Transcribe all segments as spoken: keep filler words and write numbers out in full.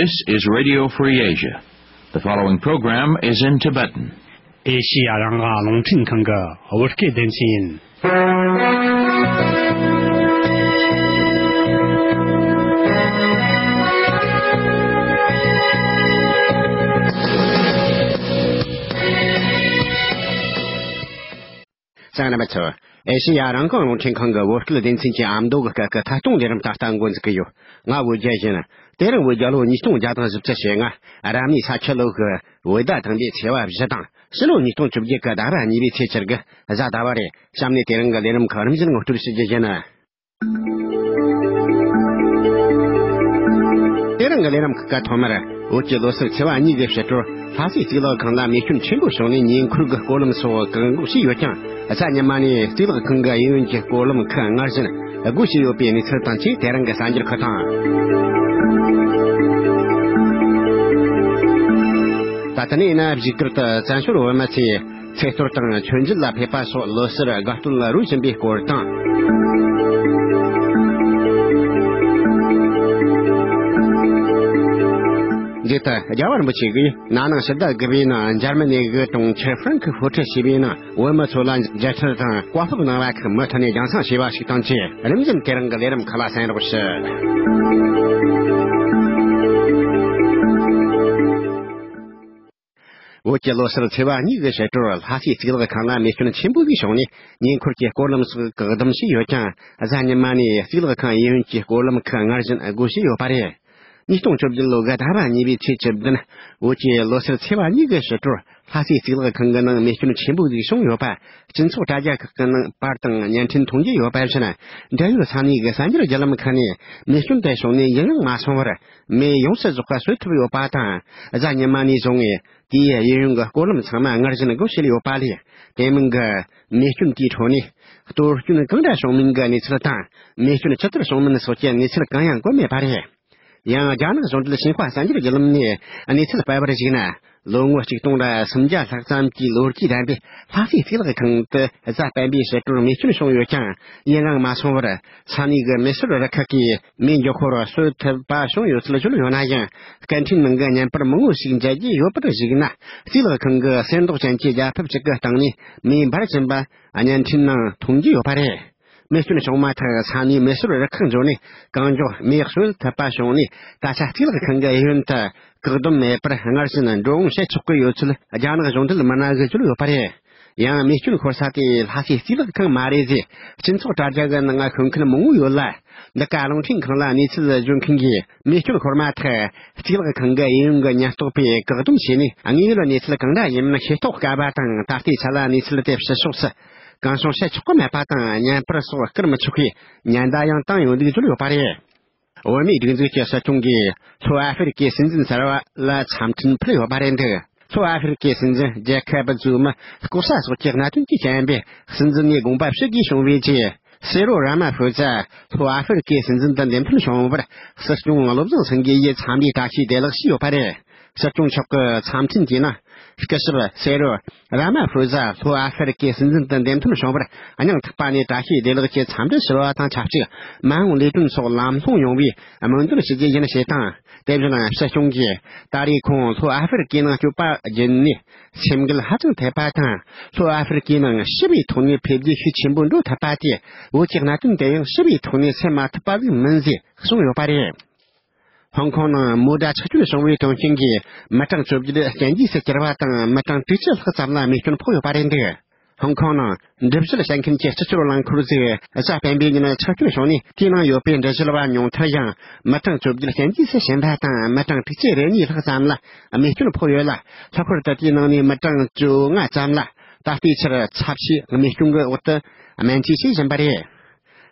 This is Radio Free Asia. The following program is in Tibetan. ཨེ་ཤི་ཡ་རང་དབང་རླུང་འཕྲིན་ཁང་གི་བོད་སྐད་སྡེ་ཚན་ཡིན། གསན་མཁན་རྣམ་པ་ཚོ། ཨེ་ཤེ་ཡ་རང་དབང་རླུང་འཕྲིན་ཁང་གི་བོད་སྐད་སྡེ་ཚན་གྱི་ཨ་མདོ་གི་སྐད་ཀྱི་ཐད་གཏོང་ལས་རིམ་ད་ལྟ་འགོ་འཛུགས་ཀྱི་ཡོད། ང་བོད་རྒྱལ་ཡིན། དེ་རིང་བོད་རྒྱལ་ལོ་ཉིས་སྟོང་བརྒྱ་དང་བཞི་བཅུ་ཞེ་ལྔ། རབ་གནས་ས་ཁྱི་ལོ་གི་བོད་ཟླ་དང་པོའི་ཚེས་པ་བཞི་དང་། ཕྱི་ལོ་ཉིས་སྟོང་བཅོ་བརྒྱད་ཀྱི་ཟླ་བ་གཉིས་པའི་ཚེས་བཅུ་དགུ་གཟའ་ཟླ་བ་རེད། གཤམ་ནས་དེ་རིང་གི་ལས་རིམ་ཁག་རིམ་བཞིན་ངོ་སྤྲོད་ཞུ་རྒྱུ་ཡིན། དེ་རིང་གི་ལས་རིམ་ཁག་གི་ཐོག་མར། བོད་ཀྱི་ལོ་སར་ཚེས་པ་གཉིས་ཀྱི་ཕྱི་དྲོར་ལྷ་སའི་གཙུག་ལག་ཁང་ལ་མེ་སྐྱོན་ཆེན་པོ་བྱུང་ནས་ཉེ་འཁོར་གྱི་སྐོར་ལམ་སོགས་བཀག་འགོག་བྱས་ཡོད་ཀྱང་། གཟའ་ཉི་མ་ནས་གཙུག་ལག་ཁང་གི་གཡས་གཡོན་གྱི་སྐོར་ལམ་ཁག་སྔར་བཞིན་སྒོ་ཕྱེ་ཡོད་པའི་གནས་ཚུལ་དང་བཅས། དེ་རིང་གི་གསར་འགྱུར་ཁག་དང་། ད་ལྟ་ནས་ན་བཞུགས་སྒར་དུ་བཙན་བྱོལ་བོད་མི་ཚོས་ཚེས་གཏོར་དང་མཆོད་མཇལ་ལ་ཕེབས་པ་སོགས་ལོ་སར་དགའ་སྟོན་ལ་རོལ་བཞིན་པའི་སྐོར་དང་། རྗེས་ད་རྒྱལ་བ་རིན་པོ་ཆེ་གིས་ན་ནིང་ཕྱི་ཟླ་དགུ་པའི་ནང་འཇར་མ་ནི་གི་གྲོང་ཁྱེར་ཧྥ་རན་ཁི་ཧྥོ་ཊི་ཞེས་པའི་ནང་བོད་མི་ཚོ་ལ་མཇལ་འཕྲད་དང་བཀའ་སློབ་གནང་བ་ཁག་མུ་མཐུད་ནས་རྒྱང་སྲིང་བྱས་པ་ཞིག་དང་བཅས། རིམ་བཞིན་དེ་རིང་གི་ལས་རིམ་ཁག་ལ་གསན་རོགས་ཞུ། བོད་ཀྱི་ལོ་སར་ཚེས་པ་གཉིས་ཀྱི་ཕྱི་དྲོར་ལྷ་སའི་གཙུག་ལག་ཁང་ལ་མེ་སྐྱོན་ཆེན་པོ་ཞིག་བྱུང་ནས་ཉེ་འཁོར་གྱི་སྐོར་ལམ་སོགས་བཀག་སྡོམ་བྱས་ཡོད་ཀྱང་། གཟའ་ཉི་མ་ནས་གཙུག་ལག་ཁང་གཡས་གཡོན་གྱི་སྐོར་ལམ་ཁག་སྔར་བཞིན་སྒོ་ཕྱེ་ཡོད་པ་རེད། ཉིས་སྟོང་བཅོ་བརྒྱད་ལོ་གི་ཟླ་བ་གཉིས་པའི་ཚེས་བཅུ་བདུན། བོད་ཀྱི་ལོ་སར་ཚེས་པ་གཉིས་ཀྱི་ཕྱི་དྲོར་ལྷ་སའི་གཙུག་ལག་ཁང་གི་ནང་མེ་སྐྱོན་ཆེན་པོ་ཞིག་བྱུང་ཡོད་པ་སྤྱི་ཚོགས་དྲ་རྒྱ་ཁག་གི་ནང་པར་དང་བརྙན་འཕྲིན་མཐོང་རྒྱུ་ཡོད་པ་བཞིན། འབྲེལ་ཡོད་ས་གནས་ཀྱི་གསར་འགྱུར་བརྒྱུད་ལམ་ཁག་ནས་མེ་སྐྱོན་དེ་བྱུང་ནས་ཡུན་རིང་མ་སོང་བར་མེ་ཡོངས་སུ་རྫོགས་པ་གསོད་ཐུབ་ཡོད་པ་དང་། གཟའ་ཉི་མ་ནས་བཟུང་ངས་དེའི་གཡས་གཡོན་གྱི་སྐོར་ལམ་ཚང་མ་སྔར་བཞིན་སྒོ་ཕྱེ་ཡོད་པ་ལས། དེ་མིན་གྱི་མེ་སྐྱོན་དེའི་ཁྲོད་ནས་གཏོར་སྐྱོན་གང་འདྲ་བྱུང་མིན་གྱི་གནས་ཚུལ་དང་། མེ་སྐྱོན་ཇི་ལྟར་བྱུང་མིན་སོགས་ཀྱི་གནས་ཚུལ་གང་ཡང་འགོད་མེད་པ་རེད། ཡང་རྒྱ་ནག་གཞུང་འབྲེལ་ཤིན་ཧྭ་གསར་འགྱུར་བརྒྱུད་ལམ་ནས་གནས་ཚུལ་སྤེལ་བར་གཞིགས་ན། ལོ་ངོ་གཅིག་སྟོང་དང་སུམ་བརྒྱ་ལྷག་ཙམ་གྱི་ལོ་རྒྱུས་ལྡན་པའི་ལྷ་སའི་གཙུག་ལག་ཁང་དུ་གཟའ་སྤེན་པའི་ཕྱི་དྲོར་མེ་སྐྱོན་བྱུང་ཡོད་ཀྱང་། ཡུན་རིང་མ་སོང་བར་ས་གནས་ཀྱི་མེ་གསོད་རུ་ཁག་གིས་མེ་མགྱོགས་པོར་གསོད་ཐུབ་པ་བྱུང་ཡོད་ཚུལ་བརྗོད་ཡོད་ན་ཡང་། སྐད་འཕྲིན་ནང་གི་བརྙན་པར་མང་བོ་ཞིག་མཇལ་རྒྱུ་ཡོད་པར་གཞིགས་ན། གཙུག་ལག་ཁང་གི་གསེར་མདོག་ཅན་གྱི་རྒྱལ་ཕབས་གཅིག་གི་སྟེང་ནས་མེ་འབར་བཞིན་པ་བརྙན་འཕྲིན་ནང་མཐོང་རྒྱུ་ཡོད་པ་རེད། མེ་སྐྱོན་བྱུང་མ་ཐག་ས་གནས་མེ་གསོད་རུ་ཁག་འབྱོར་ནས་གང་མགྱོགས་མེ་གསོད་ཐུབ་པ་བྱུང་ནས། ད་ཆ་གཙུག་ལག་ཁང་གི་གཡས་གཡོན་དུ་བཀག་སྡོམ་མེད་པར་སྔར་བཞིན་འགྲོ་འོང་བྱེད་ཆོག་གི་ཡོད་ཚུལ་རྒྱ་ནག་གཞུང་འབྲེལ་མི་སྣ་གིས་བརྗོད་ཡོད་པ་རེད། ཡང་མེ་སྐྱོན་ཤོར་ས་དེ་ལྷ་སའི་གཙུག་ལག་ཁང་མ་རེད་ཅེས་སྤྱི་ཚོགས་དྲ་རྒྱ་གི་ནང་ཤོད་མཁན་མང་བོ་ཡོད་ལ། འདི་ག་རླུང་འཕྲིན་ཁང་ལ་གནས་ཚུལ་བརྗོད་མཁན་གྱིས་མེ་སྐྱོན་ཤོར་མ་ཐག་གཙུག་ལག་ཁང་གི་གཡས་གཡོན་གྱི་ཉེན་རྟོག་པས་བཀག་སྡོམ་བྱས་ནས། དངོས་ཡོད་གནས་ཚུལ་གང་འདྲ་ཡིན་མིན་ཤེས་རྟོགས་དཀའ་བ་དང་། ད་ལྟའི་ཆ་ལ་གནས་ཚུལ་དེ་ཕྱི་ཕྱོགས་སུ་གང་བྱུང་བཤད་ཆོག་གི་མེད་པ་དང་། བརྙན་པར་སོགས་བསྐུར་མི་ཆོག་པའི་ཉེན་བརྡ་ཡང་བཏང་ཡོད་འདུག་བརྗོད་ཡོད་པ་རེད། བོད་མིའི་སྒྲིག་འཛུགས་ཀྱི་སྲིད་སྐྱོང་གིས་ལྷོ་ཨ་ཧྥེ་རི་ཀའི་སྲིད་འཛིན་གསར་བ་ལ་འཚམས་འཕྲིན་ཕུལ་ཡོད་པ་རེད་འདུག་ལྷོ་ཨ་ཧྥེ་རི་ཀའི་སྲིད་འཛིན་ཇེ་ཁབ་ཛུ་མ་ལྐོག་ཟ་སོགས་ཀྱི་གནད་དོན་གྱི་རྐྱེན་པས་སྲིད་འཛིན་ནས་དགོངས་པ་ཞུ་དགོས་བྱུང་བའི་རྗེས། སེ་རོ་ར་མ་ཧྥུ་ཛ་ལྷོ་ཨ་ཧྥེ་རི་ཀའི་སྲིད་འཛིན་དུ་འདེམས་ཐོན་བྱུང་བར། སྲིད་སྐྱོང་བློ་བཟང་སེང་གེ་ཡིས་འཚམས་འདྲིའི་བཀྲ་ཤིས་བདེ་ལེགས་ཞུས་ཡོད་པ་རེད། སྲིད་སྐྱོང་མཆོག་གི་འཚམས་འཕྲིན་དེའི་ནང་། སྐུ་ཞབས་སེ་རོ་ར་མ་ཧྥུ་ཛ་ལྷོ་ཨ་ཧྥེ་རི་ཀའི་སྲིད་འཛིན་དུ་འདེམས་ཐོན་བྱུང་བར། སྙིང་ཐག་པ་ནས་བཀྲ་ཤིས་བདེ་ལེགས་ཀྱི་འཚམས་འདྲི་ཞུ་བ་དང་ཆབས་ཅིག་མ་འོངས་ལས་དོན་སོགས་ལམ་ལྷོང་ཡོང་བའི་སྨོན་འདུན་ཞུ་རྒྱུ་ཡིན་ཞེས་དང་། དེ་བཞིན་སྲིད་སྐྱོང་གིས་ད་རེས་ཁོང་ལྷོ་ཨ་ཧྥེ་རི་ཀའི་ནང་སྐྱོད་པ་བརྒྱུད་ནས་སེམས་འགུལ་ཧ་ཅང་ཐེབས་པ་དང་། ལྷོ་ཨ་ཧྥེ་རི་ཀའི་ནང་ཞི་བའི་ཐོག་ནས་འཕེལ་རྒྱས་ཤུགས་ཆེན་པོ་འགྲོ་ཐུབ་པ་དེ། བོད་ཀྱི་གནད་དོན་དེ་ཡང་ཞི་བའི་ཐོག་ནས་སེལ་མ་ཐུབ་པ་ཟིག་མིན་ཟེར་གསུངས་ཡོད་པ་རེད། ཧོང་ཀོང་ནང་མོ་ཊ་ཆག་སྐྱོན་བྱུང་བའི་དོན་རྐྱེན་གྱིས་མི་གྲངས་བཅོ་བརྒྱད་རྐྱེན་འདས་སུ་གྱུར་བ་དང་། མི་གྲངས་དྲུག་ཅུ་ལྷག་ཙམ་ལ་རྨས་སྐྱོན་ཕོག་ཡོད་པ་རེད་འདུག་ཧོང་ཀོང་ནང་འགྲུལ་བཞུད་བྱེད་མཁན་གྱི་སྤྱི་སྤྱོད་རླངས་འཁོར་ཟིག་གཟའ་སྤེན་པའི་ཉིན་ཆག་སྐྱོན་བྱུང་ནས། དེའི་ནང་ཡོད་པའི་འགྲུལ་བཞུད་པ་ཉུང་མཐར་ཡང་མི་གྲངས་བཅོ་བརྒྱད་རྐྱེན་འདས་སུ་ཕྱིན་པ་དང་། མི་གྲངས་དྲུག་ཅུ་རེ་གཉིས་ལྷག་ཙམ་ལ་རྨས་སྐྱོན་ཕོག་ཡོད་ལ། ལྷག་པར་དུ་དེའི་ནང་ནས་མི་གྲངས་བཅོ་ལྔ་ཙམ་ལ་ད་ལྟའི་ཆར་ཚབས་ཆེའི་རྨས་སྐྱོན་གྱི་འོག་ཏུ་སྨན་བཅོས་བྱེད་བཞིན་པ་རེད།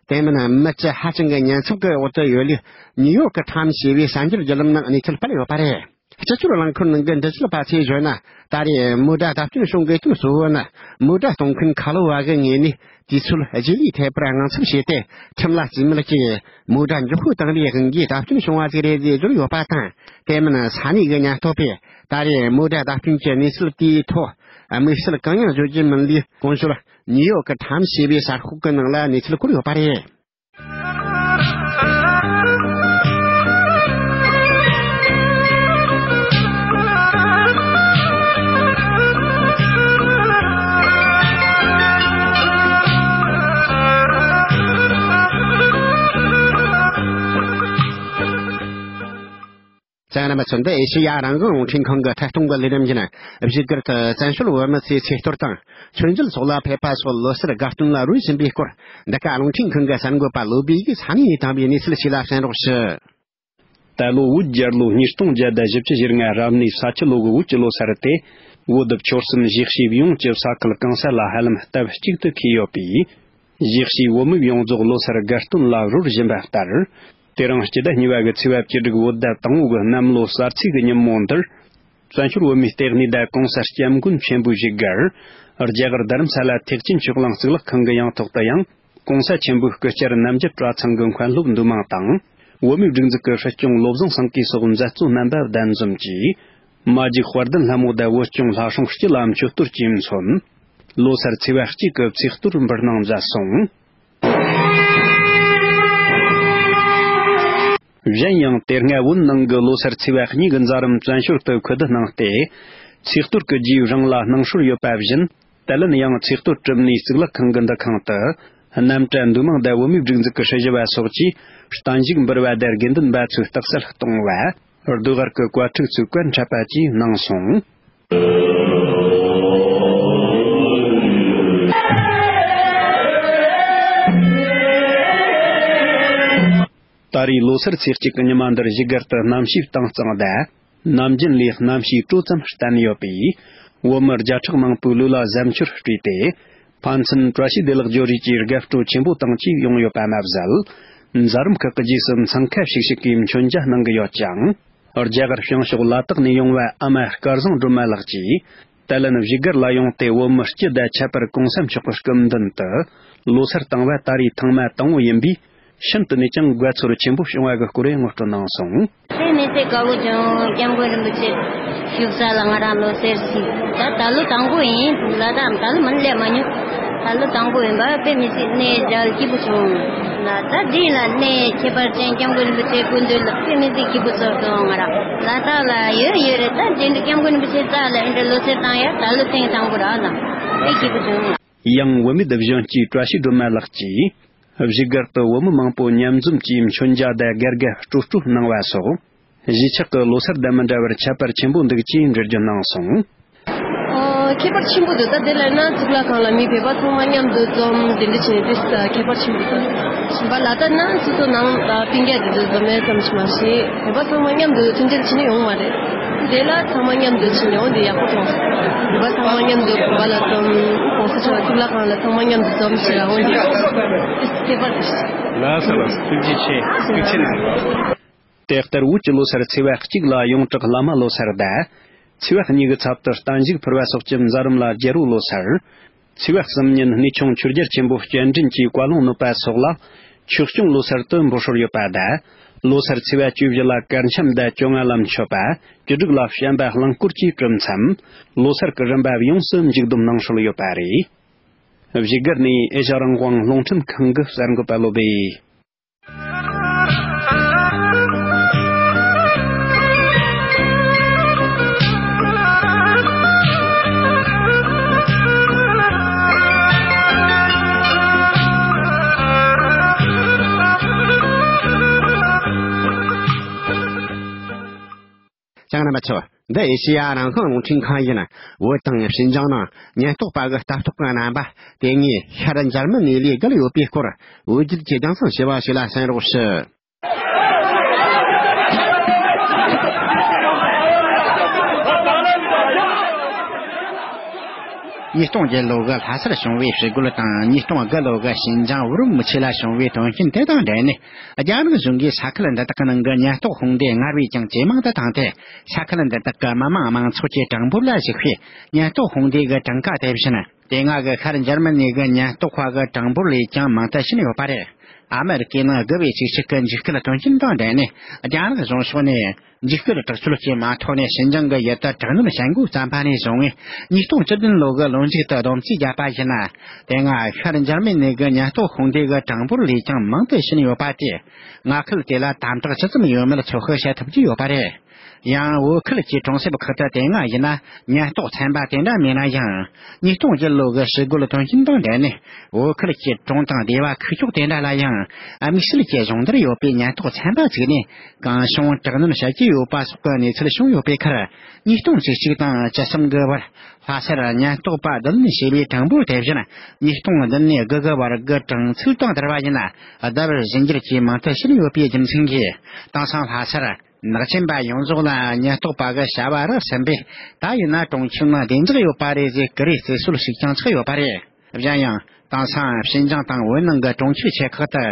དེ་མིན་མི་སྤྱི་ཧ་ཅང་གི་ཉེན་ཚབས་ཀྱི་འོག་ཏུ་ཡོད་ལུགས་ནིའུ་ཡོག་གི་ཁྲམ་ཞེས་པའི་གསར་འགྱུར་བརྒྱུད་ལམ་ནང་གནས་ཚུལ་སྤེལ་ཡོད་པ་རེད། སྤྱི་སྤྱོད་རླངས་འཁོར་ནང་གི་འགྲུལ་བཞུད་པ་ཚོས་བརྗོད་ན། ད་རེས་མོ་ཊ་བརྡབ་སྐྱོན་བྱུང་དགོས་དོན་གཙོ་བོ་ནི། མོ་ཊ་གཏོང་མཁན་ཁ་ལོ་བ་གི་ངོས་ནས་དུས་ཚོད་རྗེས་ལུས་ཐེབས་པར་དངངས་འཚབ་བྱས་ཏེ། ཁྲིམས་ལ་རྩིས་མེད་ཀྱིས་མོ་ཊ་མགྱོགས་པོ་བཏང་བའི་དབང་གིས་བརྡབ་སྐྱོན་བྱུང་བ་ཞིག་རེད་ཅེས་བརྗོད་ཡོད་པ་དང་། དེ་མིན་ས་གནས་ཀྱི་ཉེན་རྟོག་པས་ད་རེས་མོ་ཊ་བརྡབ་སྐྱོན་གྱི་གནས་ཚུལ་དེའི་ཐོག་དམིགས་བསལ་གང་ཡང་བརྗོད་ཀྱི་མིན་ལུགས། གོང་ཞུས་ནིའུ་ཡོག་གི་ཁྲམ་ཞེས་པའི་གསར་ཤོག་གི་ནང་ལ་གནས་ཚུལ་བཀོད་ཡོད་པ་རེད། ད་རྣམ་པ་ཚོ། འདི་ཨེ་ཤེ་ཡ་རང་དབང་རླུང་འཕྲིན་ཁང་གི་ཐད་གཏོང་གི་ལས་རིམ་ཡིན། བཞུགས་སྒར་དུ་བཙན་བྱོལ་བོད་མི་ཚོས་ཚེས་གཏོར་དང་མཆོད་མཇལ་སོགས་ལ་ཕེབས་པ་སོགས་ལོ་སར་དགའ་སྟོན་ལ་རོལ་བཞིན་པའི་སྐོར། འདི་ག་རླུང་འཕྲིན་ཁང་གི་གསར་འགོད་པ་བློ་བྷེ་ཡིས་ས་གནས་ནས་བཏང་བའི་གནས་ཚུལ་ཞིག་ལ་གསན་རོགས་ཞུ། ད་ལོ་བོད་རྒྱལ་ལོ་ཉིས་སྟོང་བརྒྱ་དང་བཞི་བཅུ་ཞེ་ལྔ་རབ་གནས་ས་ཁྱི་ལོ་གི་བོད་ཀྱི་ལོ་སར་ཏེ། བོད་དུ་ཆོལ་གསུམ་གཞིས་བྱེས་ཡོངས་ཀྱི་ས་ཁུལ་གང་ས་ལ་ཧ་ལམ་སྟབས་གཅིག་ཏུ་འཁེལ་ཡོད་པས། གཞིས་བྱེས་བོད་མི་ཡོངས་རྫོགས་ལོ་སར་དགའ་སྟོན་ལ་རོལ་བཞིན་པ་ལྟར། དེ་རིང་སྤྱི་ཟླ་གཉིས་པ་གི་ཚེས་པ་བཅུ་དྲུག་བོད་ཟླ་དང་པོ་གི་གནམ་ལོ་གསར་ཚེས་ཀྱི་ཉིན་མོ་འདིར། བཙན་བྱོལ་བོད་མིའི་ལྟེ་གནས་དང་གོང་ས་སྐྱབས་མགོན་ཆེན་པོའི་བཞུགས་སྒར། རྒྱ་གར་རྡ་རམ་ས་ལ་ཐེག་ཆེན་ཆོས་གླིང་གཙུག་ལག་ཁང་གི་ཡང་ཐོག་ཏུ་ཡང་། གོང་ས་ཆེན་པོའི་སྐུ་བཅར་རྣམ་རྒྱལ་གྲྭ་ཚང་གི་མཁན་སློབ་འདུས་མང་དང་། བོད་མིའི་སྒྲིག་འཛུགས་ཀྱི་སྲིད་སྐྱོང་བློ་བཟང་སེང་གེ་སོགས་མཛད་གཙོ་རྣམ་པ་གདན་འཛོམས་ཀྱིས། མ་ཇིག་དཔལ་ལྡན་ལྷ་མོ་དང་བོད་སྐྱོང་ལྷ་སྲུང་སྤྱི་ལ་མཆོད་གཏོར་བཅས་མཚོན། ལོ་སར་ཚེས་པ་གཅིག་གི་ཚེས་གཏོར་འབུལ་གནང་མཛད་སོང་། གཞན་ཡང་། དེ་སྔ་བོད་ནང་གི་ལོ་སར་ཚེས་པ་གཉིས་ཀྱི་མཛད་རིམ་བཙན་བྱོལ་དུ་ཁུ་བསྡུ་གནང་སྟེ། ཚེས་གཏོར་གྱི་རྗེས་རང་ལ་གནང་སྲོལ་ཡོད་པ་བཞིན། དེ་ལན་ཡང་ཚེས་གཏོར་གྲུབ་ནས་གཙུག་ལག་ཁང་གི་འདུ་ཁང་དུ། རྣམ་གྲྭ་འདུས་མང་དང་བོད་མིའི་སྒྲིག་འཛུགས་ཀྱི་སྲིད་ཞུ་བ་སོགས་ཀྱིས་གཏན་བཞུགས་འབུལ་བ་དང་དགེ་འདུན་པ་ཚོས་རྟགས་གསལ་གཏོང་བ། ཟློས་གར་གྱི་བཀའ་ཕྲུག་ཚོས་བཀའ་འཁྲབ་པ་བཅས་གནང་སོང་། ད་རེས་ལོ་སར་ཚེས་གཅིག་གི་ཉི་མ་འདིར་བཞུགས་སྒར་དུ་གནམ་གཤིས་གཏིང་གཙང་དང་། ནམ་རྒྱུན་ལས་གནམ་གཤིས་དྲོ་ཙམ་བརྟན་ཡོད་པས། བོད་མི་བརྒྱ་ཕྲག་མང་པོའི་ལུས་ལ་གཟབ་མཆོར་སྤྲས་ཏེ། ཕན་ཚུན་བཀྲ་ཤིས་བདེ་ལེགས་བརྗོད་རེས་ཀྱིས་དགའ་སྤྲོ་ཆེན་པོ་དང་བཅས་ཡོང་ཡོད་པ་མ་ཟད། མཛད་རིམ་ཁག་གི་རྗེས་སུ་འཚང་ཁ་ཤིག་ཤིག་གིས་མཆོད་མཇལ་གནང་གི་ཡོད་ཅིང་། རྒྱ་གར་བྱང་ཕྱོགས་ལ་དྭགས་ནས་ཡོང་བ་ཨ་མ་སྐལ་བཟང་སྒྲོལ་མ་ལགས་ཀྱིས། དེ་ལན་བཞུགས་སྒར་ལ་ཡོང་སྟེ། བོད་མི་སྤྱི་དང་ཁྱད་པར་གོང་ས་མཆོག་གི་སྐུ་མདུན་དུ་ལོ་སར་བཏང་བ་ད་རེས་ཐེངས་མ་དང་པོ་ཡིན་པས། ཤིན་ཏུ་ནས་ཀྱང་དགའ་ཚོར་ཆེན་པོ་བྱུང་བ་གི་སྐོར་ངོ་སྤྲོད་གནང་སོང་། དཔེ་མི་སྲིད་དགའ་བོ་བྱུང་། སྐྱབས་མགོན་རིན་པོ་ཆེ་བཞུགས་ས་ལ་ང་རང་ལོ་སར་ཞིག་ད་ད་ལོ་དང་པོ་ཡིན། ལ་དྭགས་ད་ལོ་མ་སླེབས་མ་མྱོང་། ད་ལོ་དང་པོ་ཡིན་པ་དཔེ་མི་སྲིད་གནས་མཇལ་སྐྱིད་པོ་བྱུང་། ལ་ད་འདི་ལ་གནས་ཁྱད་པར་ཅན་སྐྱབས་མགོན་རིན་པོ་ཆེ་སྐུ་མདུན་ལ་དཔེ་མི་སྲིད་སྐྱིད་པོ་ཚོར་སོང་ང་རང་། ལ་དྭགས་ལ་ཡོད་ཡོད་རེད། ད་འདི་འདྲ་སྐྱབས་མགོན་རིན་པོ་ཆེ་རྩ་ལ་འདི་འདྲ་ལོ་སར་བཏང་ཡ་ད་ལོ་ཐེངས་དང་པོ་ར་ལ་དཔེ་སྐྱིད་པོ་བྱུང་། ཡང་བུད་མེད་གཞོན་སྐྱེས་བཀྲ་ཤིས་སྒྲོལ་མ་ལགས་ཀྱིས། བཞུགས་སྒར་དུ་བོད་མི་མང་པོ་མཉམ་འཛོམས་ཀྱིས་མཆོད་མཇལ་དང་སྒར་སྒར་སྤྲོ་སྤྲོ་གནང་བ་སོགས། གཞིས་ཆགས་ཀྱི་ལོ་སར་དང་མི་འདྲ་བར་ཁྱད་པར་ཆེན་པོ་འདུག་ཅེས་འགྲེལ་བརྗོད་གནང་སོང་། ཨོ། ཁྱད་པར་ཆེན་པོ་འདུག་ད་དེ་ལ་ན་གཙུག་ལག་ཁང་ལ་མི་བོད་པ་ཚང་མ་མཉམ་དུ་འཛོམས་དེ་འདྲ་བྱས་ནས་དེ་ཁྱད་པར་ཆེན་པོ་འདུག་གཞན་པ་ལ་དྭགས་ན་སོ་སོ་ནང་ཨ་སྤུན་ཀྱག་དེ་ཚོ་འཛོམས་ཡས་ཙམ་ཞིག་མ་ཟད་བོད་པ་ཚང་མ་མཉམ་དུ་མཐུན་སྒྲིལ་བྱས་ནས་ཡོང་མ་རེད། དེ་ལ་ཚང་མ་མཉམ་དུ་ཕྱིན་ཡོང་དེ་ཡག་པོ་མཐོང་། བོད་པ་ཚང་མ་མཉམ་དུ་དགོན་པ་ལ་འཛོམས། གོང་ས་མཆོག་གཙུག་ལག་ཁང་ལ་ཚང་མ་མཉམ་དུ་འཛོམས་ཕྱིན་ཡོང་དེ་ཁྱད་པར་དུ་ཞིག་ལགས་སོ་ལགས་སོ། ཐུགས་རྗེ་ཆེ། ཐུགས་རྗེ་གནང་། དེ་ལྟར་བོད་ཀྱི་ལོ་སར་ཚེས་པ་གཅིག་ལ་ཡོངས་གྲགས་བླ་མ་ལོ་སར་དང་། ཚེས་པ་གཉིས་ཀྱི་ཚབ་ཏུ་གཏན་བཞུགས་ཕུལ་བ་སོགས་ཀྱི་མཛད་རིམ་ལ་རྒྱལ་པོ་ལོ་སར། ཚེས་པ་གསུམ་ཉིན་གནས་ཆུང་ཆོས་རྒྱལ་ཆེན་པོ་སྤྱན་འདྲེན་གྱིས་བཀའ་ལུང་གནོད་པ་སོགས་ལ། ཆོས་སྐྱོང་ལོ་སར་དུ་འབོད་སྲོལ་ཡོད་པ་དང་། ལོ་སར་ཚེས་པ་བཅུ་བཞི་ལ་གར་འཆམ་དང་བཅོ་ལྔ་ལ་མཆོད་པ། བཅུ་དྲུག་ལ་བྱམས་པ་གླིང་སྐོར་གྱི་གྲུབ་མཚམས། ལོ་སར་གྱི་རིམ་པ་ཡོངས་སུ་མཇུག་བསྡོམས་གནང་སྲོལ་ཡོད་པ་རེད། བཞུགས་སྒར་ནས་ཨེ་ཤ་རང་དབང་རླུང་འཕྲིན་ཁང་གི་གསར་འགོད་པ་བློ་བྷེ། ལྕང་རྣམ་པ་ཚོ། འདི་ཨེ་ཤེ་ཡ་རང་དབང་རླུང་འཕྲིན་ཁང་ཡིན། བོད་དང་ཤིན་ཅང་ནང་ཉེན་རྟོག་པ་གི་ལྟ་རྟོག་གི་རྣམ་པ་དེ་སྔའི་ཤར་འཇར་མ་ནི་ལས་བརྒལ་ཡོད་པའི་སྐོར་བོད་བརྒྱུད་ཀྱི་རྒྱང་སྲིང་ཞུ་བ་ཞིག་ལ་གསན་རོགས་ཞུ། ཉིས་སྟོང་བརྒྱད་ལོ་གི་ལྷ་སར་བྱུང་བའི་ཞི་རྒོལ་དང་ཉིས་སྟོང་དགུ་ལོ་གི་ཤིན་ཅང་བུ་རུམ་མི་ཆེ་ལ་བྱུང་བའི་དོན་རྐྱེན་དེ་དང་འབྲེལ་ནས། རྒྱ་ནག་གཞུང་གིས་ས་ཁུལ་འདི་དག་གི་ནང་གི་ཉེན་རྟོག་དཔུང་སྡེ་སྔར་བས་ཀྱང་ཇེ་མང་དུ་བཏང་སྟེ། ས་ཁུལ་འདི་དག་གི་མི་དམངས་མང་ཚོགས་ཀྱི་གྲངས་འབོར་ལ་གཞིགས་པའི་ཉེན་རྟོག་དཔུང་སྡེ་གི་གྲངས་ཀ་དེ་བཞིན་དེ་སྔ་གི་ཤར་འཇར་མ་ནི་གི་ཉེན་རྟོག་པ་གི་གྲངས་འབོར་ལས་ཀྱང་མང་དུ་ཕྱིན་ཡོད་པ་རེད། ཨ་མེ་རི་ཀས་ནང་དགུ་བའི་ཆིག་ཆིག་གི་འཇིགས་སྐུལ་དོན་རྐྱེན་དང་འབྲེལ་ནས། རྒྱ་ནག་གཞུང་ཕྱོགས་ནས་འཇིགས་སྐུལ་དྲག་སྤྱོད་ཀྱི་མ་ཐོག་ནས་ཤིན་ཅང་གི་ཡུལ་དུ་དྲག་གནོན་བྱེད་འགོ་བརྩམས་པ་ནས་བཟུང་། ཉིས་སྟོང་བཅུ་བདུན་ལོ་གི་ལོ་མཇུག་ཏུ་བསྡོམས་རྩིས་བརྒྱབ་པ་ཡིན་ན། དེ་སྔ་ཤར་འཇར་མ་ནི་གི་ཉེན་རྟོག་དཔུང་སྡེ་གི་གྲངས་འབོར་ལས་ཀྱང་མང་དུ་ཕྱིན་ཡོད་པ་དེས། མངའ་ཁུལ་དེ་ལ་དམ་དྲག་ཇི་ཙམ་ཡོད་མེད་ཚོད་དཔག་བྱེད་ཐུབ་ཀྱི་ཡོད་པ་རེད། ཡང་བོད་ཁུལ་གྱི་གྲོང་གསེབ་ཁག་ཏུ་དེ་སྔ་ཡིན་ན་ཉེན་རྟོག་ཚན་པ་དེ་འདྲ་མེད་ན་ཡང་། ཉིས་སྟོང་བརྒྱད་ལོ་གི་ཞི་རྒོལ་དོན་རྐྱེན་དང་འབྲེལ་ནས་བོད་ཁུལ་གྱི་གྲོང་དང་སྡེ་བ་ཁུལ་ཕྱོགས་དེ་འདྲ་ལ་ཡང་དམིགས་བསལ་གྱི་སྦྱོང་བརྡར་ཡོད་པའི་ཉེན་རྟོག་ཚན་པ་བཙུགས་ནས་གང་བྱུང་དྲག་གནོན་བྱེད་ཀྱི་ཡོད་པ་སོགས་ཀྱི་གནས་ཚུལ་བྱུང་ཡོད་པའི་ཁར། ཉིས་སྟོང་བཅུ་གཅིག་དང་བཅུ་གསུམ་གི་བར་ལྷ་སར་ཉེན་རྟོག་པ་བསྡུ་ལེན་བྱས་པའི་གྲངས་འབོར་དེ་བཞིན་ཉིས་སྟོང་བདུན་ནས་དགུ་གི་བར་གྱི་གྲངས་ཚུལ་དང་བསྡུར་བ་ཡིན་ན་ལྡབ་བཞི་འགྱུར་གྱིས་མང་དུ་ཕྱིན་ཡོད་པའི་རྒྱུ་མཚན་གྱིས། དེང་སང་ལྷ་སར་ནག་ཅན་པ་ཡོངས་རྫོགས་ལ་ཉེན་རྟོག་པ་གི་བྱ་བ་རག་ཟིན་པས། ད་ཡིན་ན་གྲོང་ཁྱེར་ནང་བདེ་འཇགས་ཡོད་པ་རེད་ཟེར་ཀུ་རེ་རྩིས་སྲོལ་ཞིག་ཀྱང་ཆགས་ཡོད་པ་རེད། གཞན་ཡང་དེང་སང་ཕྱི་འགྱང་དང་བོད་ནང་གི་གྲོང་ཁྱེར་ཆེ་ཁག་ཏུ་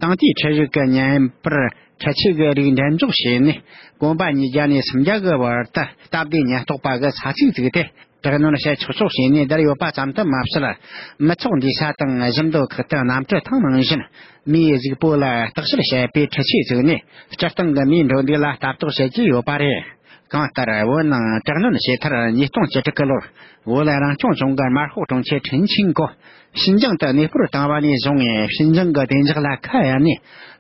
དེང་དུས་འཕྲུལ་རིག་གི་བརྙན་པར་འཕྲུལ་ཆས་ཀྱི་རིགས་འགྲེམས་འཇོག་བྱས་ནས། གོམ་པ་ཉིས་བརྒྱ་ནས་སུམ་བརྒྱ་གི་བར་དུ་སྟབས་བདེ་ཉེན་རྟོག་པ་གི་ས་ཚིགས་བཙུགས་ཏེ། དྲག་གནོན་བྱེད་ཆོག་ཆོག་བྱས་ནས་བསྡད་ཡོད་པ་ཙམ་དུ་མ་ཟད། མི་ཚོགས་འདུས་ས་དང་བཞི་མདོ་ཁག་ཏུ་གནམ་གྲུ་ཐེངས་ནང་བཞིན་མིའི་གཟུགས་པོ་ལ་བརྟག་དཔྱད་བྱེད་པའི་འཕྲུལ་ཆས་བཙུགས་ནས། སྤྱིར་བཏང་གི་མིའི་འགྲོ་འདུག་ལ་ལྟ་རྟོག་བྱེད་ཀྱི་ཡོད་པ་རེད། གང་ལྟར་བོད་ནང་དྲག་གནོན་བྱས་མཐར་ཉིས་སྟོང་བཅུ་དྲུག་གི་ལོར་བོད་རང་སྐྱོང་ལྗོངས་ཀྱི་དམར་ཤོག་གྲོང་ཁྱེར་ཁྲིན་ཆིན་གོ་ཕྱི་འགྱང་དུ་གནས་སྤོར་བཏང་བ་ནས་བཟུང་ངེ་ཕྱི་འགྱང་གི་བདེ་འཇགས་ལ་ཁ་གཡར་ནས།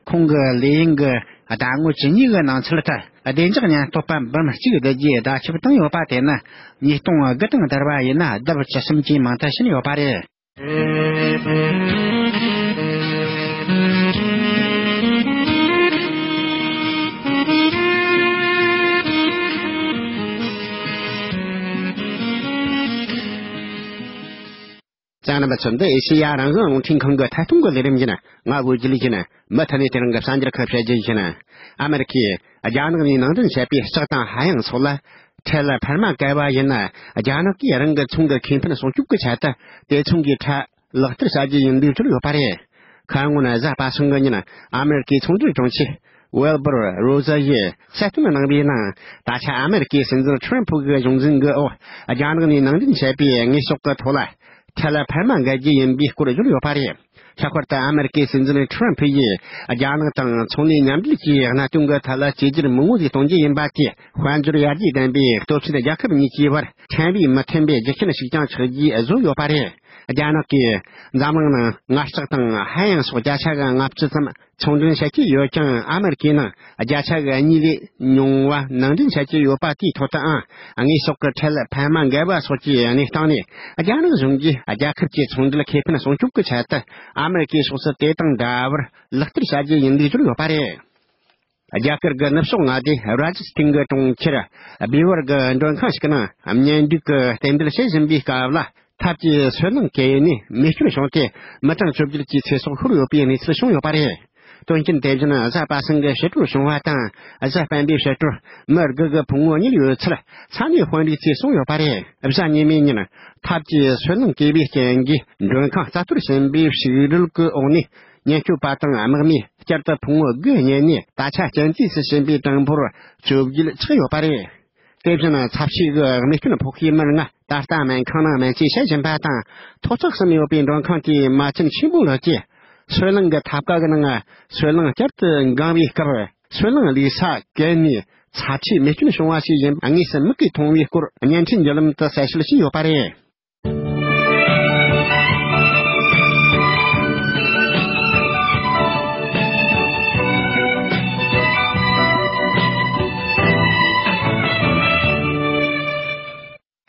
ཁོང་གི་ལས་ཡུན་གྱི་ཟླ་ངོ་བཅུ་གཉིས་ཀྱི་ནང་ཚུད་དུ་བདེ་འཇགས་ཉེན་རྟོག་པ་འབུམ་གཅིག་བསྡུ་རྒྱུའི་བརྡ་ཁྱབ་བཏང་ཡོད་པ་དེ་ནི། ཉིས་སྟོང་དགུ་དང་བསྡུར་བ་ཡིན་ན་ལྡབ་བཅུ་གསུམ་གྱིས་མང་དུ་ཕྱིན་ཡོད་པ་རེད། རྒྱང་རིང་པ་ཚོ། འདི་ཨེ་ཤེ་ཡ་རང་དབང་རླུང་འཕྲིན་ཁང་གི་ཐད་གཏོང་གི་ལས་རིམ་ཡིན། ང་བོད་རྒྱལ་ཡིན། མུ་མཐུད་ནས་དེ་རིང་གི་གསར་འགྱུར་ཁག་བཤད་རྒྱུ་ཡིན། ཨ་མེ་རི་ཁས་རྒྱ་ནག་ནས་ནང་འདྲེན་བྱས་པའི་ལྕགས་དང་ཧ་ཡང་སོགས་ལ། ཁྲལ་འཕར་མ་བཀལ་བ་ཡིན་ན། རྒྱ་ནག་གིས་རང་གི་ཚོང་གི་ཁེ་ཕན་སྲུང་སྐྱོབ་ཀྱི་ཆེད་དུ། དེ་མཚུངས་ཀྱི་ཁྲལ་ལག་བསྟར་བྱ་རྒྱུ་ཡིན་ལུགས་བརྗོད་ཡོད་པ་རེད། ཁ་སྔོན་གཟའ་པ་སངས་ཀྱི་ཉིན་ཨ་མེ་རི་ཁའི་ཚོང་འབྲེལ་དྲུང་ཆེ་ཝེལ་བར་རོ་ཟ་ཡིས་གསལ་སྟོན་གནང་བའི་ནང་། ད་ཆ་ཨ་མེ་རི་ཁའི་སྲིད་འཛིན་ཁྲི་རམ་ཕུ་གི་གཞུང་འཛིན་གྱི་འོག་རྒྱ་ནག་ནས་ནང་འདྲེན་བྱས་པའི་དངོས་ཟོག་གི་ཐོག་ལ་ཁྲལ་འཕར་མ་འགེལ་རྒྱུ་ཡིན་པའི་སྐོར་བརྗོད་ཡོད་པ་རེད། ལྷག་པར་དུ་ཨ་མེ་རི་ཁའི་སྲིད་འཛིན་ཁྲི་རམ་ཕུ་ཡིས་རྒྱ་ནག་དང་ཚོང་ལས་མཉམ་འབྲེལ་གྱི་གནད་དོན་གྱི་ཐད་ལ་བཅོས་བསྒྱུར་མང་བོ་ཞིག་གཏོང་རྒྱུ་ཡིན་པ་དེས། དཔལ་འབྱོར་ཡར་རྒྱས་ལྡན་པའི་སྟོབས་ཆེན་རྒྱལ་ཁབ་གཉིས་ཀྱི་བར་ཕྲན་བུ་མི་མཐུན་པའི་རྒྱུ་རྐྱེན་ཞིག་ཀྱང་ཆགས་རྒྱུའི་བཟོ་ཡོད་པ་རེད། རྒྱ་ནག་གིས་འཛམ་གླིང་ནང་ངར་ལྕགས་དང་ཧ་ཡང་སོགས་བརྒྱ་ཆ་གི་ལྔ་བཅུ་ཙམ་ཚོང་འདྲེན་བྱེད་ཀྱི་ཡོད་ཀྱང་། ཨ་མེ་རི་ཁའི་ནང་བརྒྱ་ཆ་གི་གཉིས་ལས་ཉུང་བ་ནང་འདྲེན་བྱེད་ཀྱི་ཡོད་པ་དེའི་ཐོག་ཏུའང་། དངོས་ཟོག་གི་ཁྲལ་འཕར་མ་འགེལ་བ་སོགས་ཀྱི་གནས་སྟངས་ནས། རྒྱ་ནག་གཞུང་གིས་རྒྱལ་ཁབ་ཀྱི་ཚོང་འབྲེལ་ཁེ་ཕན་སྲུང་སྐྱོབ་ཀྱི་ཆེད་དུ། ཨ་མེ་རི་ཁའི་ཕྱོགས་སུ་དེ་དང་འདྲ་བར་ལག་བསྟར་བྱ་རྒྱུ་ཡིན་ལུགས་བརྗོད་ཡོད་པ་རེད། རྒྱ་གར་གྱི་ནུབ་ཕྱོགས་མངའ་སྡེ་རཱ་ཇི་སྟན་གྱི་གྲོང་ཁྱེར་བི་བར་གྱི་མགྲོན་ཁང་ཞིག་ནང་། གཉེན་སྒྲིག་གི་རྟེན་འབྲེལ་བྱེད་བཞིན་པའི་སྐབས་ལ། ཐབ་ཀྱིས་སོལ་རླངས་བཀལ་ནས་མེ་སྐྱོན་བྱུང་སྟེ། མི་གྲངས་བཅོ་བརྒྱད་ཀྱི་ཚེ་སྲོག་ཤོར་ཡོད་པའི་གནས་ཚུལ་བྱུང་ཡོད་པ་རེད། དོན་རྐྱེན་དེ་བཞིན་གཟའ་པ་སངས་ཀྱི་ཕྱི་དྲོར་བྱུང་བ་དང་། གཟའ་སྤེན་པའི་ཕྱི་དྲོར་མི་དགུ་གི་ཕུང་བོ་རྙེད་ཡོད་ཚུལ་ས་གནས་དཔོན་རིགས་ཚོས་གསུངས་ཡོད་པ་རེད། གཟའ་ཉི་མའི་ཉིན་ཐབ་ཀྱིས་སོལ་རླངས་བཀལ་བའི་རྐྱེན་གྱིས། མགྲོན་ཁང་རྩ་གཏོར་ཕྱིན་པའི་ཕྱུགས་རོལ་གྱི་འོག་ནས། ཉེན་སྐྱོབ་པ་དང་དམག་མིས་བསྐྱར་དུ་ཕུང་བོ་དགུ་རྙེད་ནས། ད་ཆ་སྤྱན་རྩིས་སུ་ཕྱིན་པའི་གྲངས་འབོར་བཅོ་བརྒྱད་ཆགས་ཡོད་པ་རེད། དེ་བཞིན་ཚབས་ཆེ་གི་རྨས་སྐྱོན་ཕོག་མཁན་མི་ལྔ་ད་ལྟ་སྨན་ཁང་ནང་སྨན་བཅོས་བྱེད་བཞིན་པ་དང་། ཐོག་བརྩེགས་སུ་ཡོད་པའི་མགྲོན་ཁང་དེའི་མ་བྱན་ཆེན་པོ་ལྷོད་ཀྱི་སོལ་རླངས་ཀྱི་ཐབ་ཀ་གི་ནང་སོལ་རླངས་བསྐྱར་དུ་འགངས་པའི་སྐབས། སོལ་རླངས་ལུས་ས་གས་ནས་ཚབས་ཆེའི་རྨས་སྐྱོན་བྱུང་བ་ཞིག་ཡིན། དངོས་སུ་མིག་གིས་མཐོང་བའི་སྐོར་བརྙན་འཕྲིན་བརྒྱུད་ལམ་དུ་གསལ་བཤད་བྱས་ཡོད་པ་རེད།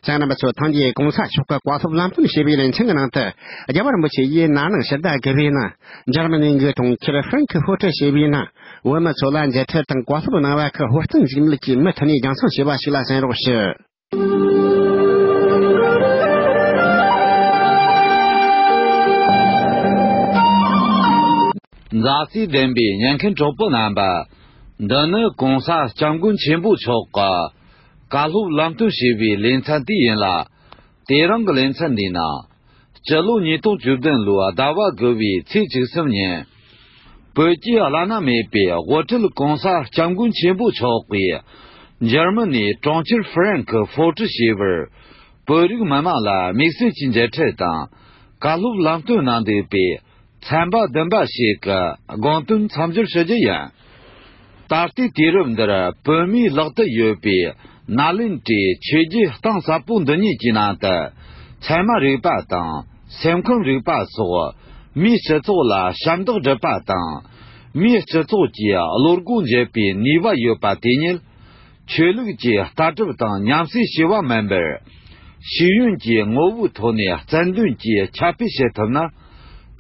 རྒྱང་རིང་པ་ཚོ། ཐེངས་འདིའི་གོང་ས་མཆོག་གི་བཀའ་སློབ་ལམ་སྟོན་ཞེས་པའི་ལེ་ཚན་གྱི་ནང་དུ། རྒྱལ་བ་རིན་པོ་ཆེ་ཡིས་ན་ནིང་ཕྱི་ཟླ་དགུ་པའི་ནང་འཇར་མ་ནི་གི་གྲོང་ཁྱེར་ཧྥ་རན་ཁི་ཧྥོ་ཊི་ཞེས་པའི་ནང་བོད་མི་ཚོ་ལ་མཇལ་འཕྲད་དང་བཀའ་སློབ་གནང་བ་ཁག་ཧུར་ཐག་འཇིགས་མེད་ཀྱིས་མུ་མཐུད་ནས་རྒྱང་སྲིང་བྱས་པ་ཞིག་ལ་གསན་རོགས་ཞུ། མཛའ་བརྩེ་ལྡན་པའི་ཉན་མཁན་གྲོགས་པོ་རྣམ་པ། འདི་ནི་གོང་ས་སྐྱབས་མགོན་ཆེན་པོ་མཆོག་གི་བཀའ་སློབ་ལམ་སྟོན་ཞེས་པའི་ལེ་ཚན་དེ་ཡིན་ལ། དེ་རིང་གི་ལེ་ཚན་འདིའི་ནང་། སྤྱི་ལོ་ཉིས་སྟོང་བཅུ་བདུན་ལོའི་ཟླ་བ་དགུ་བའི་ཚེས་བཅུ་གསུམ་ཉིན། བོད་ཀྱི་བླ་ན་མེད་པའི་དབུ་ཁྲིད་གོང་ས་སྐྱབས་མགོན་ཆེན་པོ་མཆོག་གིས་འཇར་མ་ནིའི་གྲོང་ཁྱེར་ཧྥ་རན་ཁི་ཧྥོ་ཊི་ཞེས་པར་བོད་རིགས་མི་མང་ལ་དམིགས་བསལ་གྱི་མཇལ་འཕྲད་དང་བཀའ་སློབ་ལམ་སྟོན་གནང་འདུག་པས། ཚན་པ་བདུན་པ་ཞིག་གི་དགོངས་དོན་མཚམས་སྦྱོར་ཞུ་རྒྱུ་ཡིན། ད་ལྟའི་དུས་རབས་འདིར་བོད་མིའི་ལག་ཏུ་ཡོད་པའི་ནཱ་ལེནྡྲའི་ཆོས་བརྒྱུད་གཏིང་ཟབ་པོ་འདི་གཉིས་ཀྱི་ནང་དུ། ཚད་མ་རིག་པ་དང་སེམས་ཁམས་རིག་པ་སོགས་མིའི་སྤྱི་ཚོགས་ལ་ཞབས་འདེགས་སྒྲུབ་པ་དང་། མིའི་སྤྱི་ཚོགས་ཀྱི་བློ་སྒོ་འབྱེད་པའི་ནུས་པ་ཡོད་པ་དེ་ཉིད། ཆོས་ལུགས་ཀྱི་ལྟ་གྲུབ་དང་མཉམ་བསྲེས་བྱས་པ་མིན་པར། ཤེས་ཡོན་གྱི་ངོ་བོའི་ཐོག་ནས་རྩལ་འདོན་གྱིས་ཁྱབ་སྤེལ་བྱེད་ཐུབ་ན།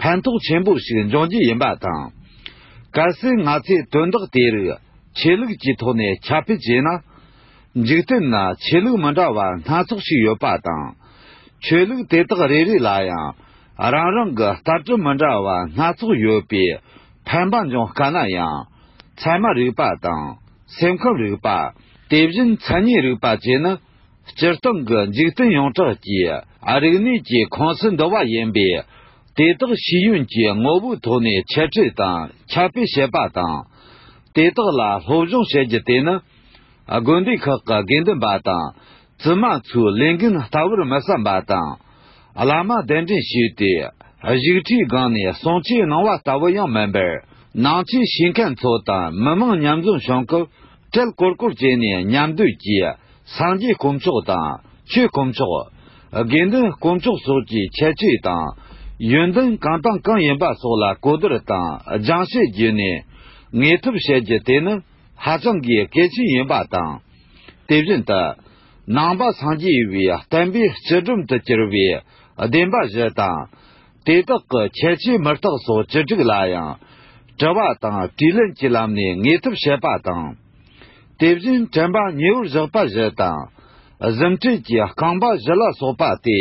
ཕན་ཐོགས་ཆེན་པོ་ཞིག་འབྱུང་རྒྱུ་ཡིན་པ་དང་། གལ་སྲིད་ང་ཚོས་དོན་དག་དེ་རིགས་ཆོས་ལུགས་ཀྱི་ཐོག་ནས་ཁྱབ་སྤེལ་བྱས་ན། འཇིག་རྟེན་ན་ཆོས་ལུགས་མི་འདྲ་བ་སྣ་ཚོགས་ཤིག་ཡོད་པ་དང་། ཆོས་ལུགས་དེ་དག་རེ་རེ་ལ་ཡང་རང་རང་གི་ལྟ་གྲུབ་མི་འདྲ་བ་སྣ་ཚོགས་ཡོད་པས། ཕན་པ་འབྱུང་དཀའ་ན་ཡང་། ཚད་མ་རིག་པ་དང་། སེམས་ཁམས་རིག་པ། དེ་བཞིན་མཚན་ཉིད་རིག་པ་བཅས་ནི། སྤྱིར་བཏང་གི་འཇིག་རྟེན་ཡོངས་གྲགས་ཀྱི་རིག་གནས་ཀྱི་ཁོངས་སུ་འདུ་བ་ཡིན་པས། དེ་དག་ཤེས་ཡོན་གྱི་ངོ་བོའི་ཐོག་ནས་འཆད་ཁྲིད་དང་ཁྱབ་སྤེལ་བྱེད་པ་དང་། དེ་དག་ལ་སློབ་སྦྱོང་བྱེད་རྒྱུ་དེ་ནི། དགོན་སྡེ་ཁག་གི་དགེ་འདུན་པ་དང་། བཙུན་མ་ཚོའི་ལས་འགན་ལྟ་བུར་མི་བསམ་པ་དང་། བླ་མ་གདན་འདྲེན་ཞུས་ཏེ། བཞུགས་ཁྲིའི་སྒང་ནས་གསུང་ཆོས་གནང་བ་ལྟ་བུ་ཡང་མིན་པར། ནང་ཆོས་ཤེས་མཁན་ཚོ་དང་མི་མང་མཉམ་འཛོམས་བྱུང་སྐབས། གྲལ་སྐོར་སྐོར་བྱས་ནས་མཉམ་སྡོད་ཀྱིས། སངས་རྒྱས་དཀོན་མཆོག་དང་ཆོས་དཀོན་མཆོག་དགེ་འདུན་དཀོན་མཆོག་སོགས་ཀྱི་ཁྱད་ཆོས་དང་། ཡོན་ཏན་གང་དང་གང་ཡིན་པ་སོགས་ལ་གོ་བསྡུར་དང་སྦྱང་བཤད་བརྒྱུད་ནས་ངེས་ཐབས་བྱེད་རྒྱུ་དེ་ནི་ཧ་ཅང་གི་གལ་ཆེན་ཡིན་པ་དང་། དེ་བཞིན་དུ། ནང་པ་སངས་རྒྱས་པའི་བསྟན་པའི་སྤྱི་སྒྲོམ་དུ་གྱུར་པའི་བདེན་པ་བཞི་དང་། དེ་དག་གི་ཁྱད་ཆོས་མུ་སྟེགས་སོགས་བཅུ་དྲུག་ལ་ཡང་། དྲི་བ་དང་དྲིས་ལན་གྱི་ལམ་ནས་ངེས་ཐབས་བྱེད་པ་དང་། དེ་བཞིན་དྲན་པ་ཉེ་བར་བཞག་པ་བཞི་དང་། གཟིམ་ཁྲིད་ཀྱི་རྐང་པ་བཞི་ལ་སོགས་པ་སྟེ།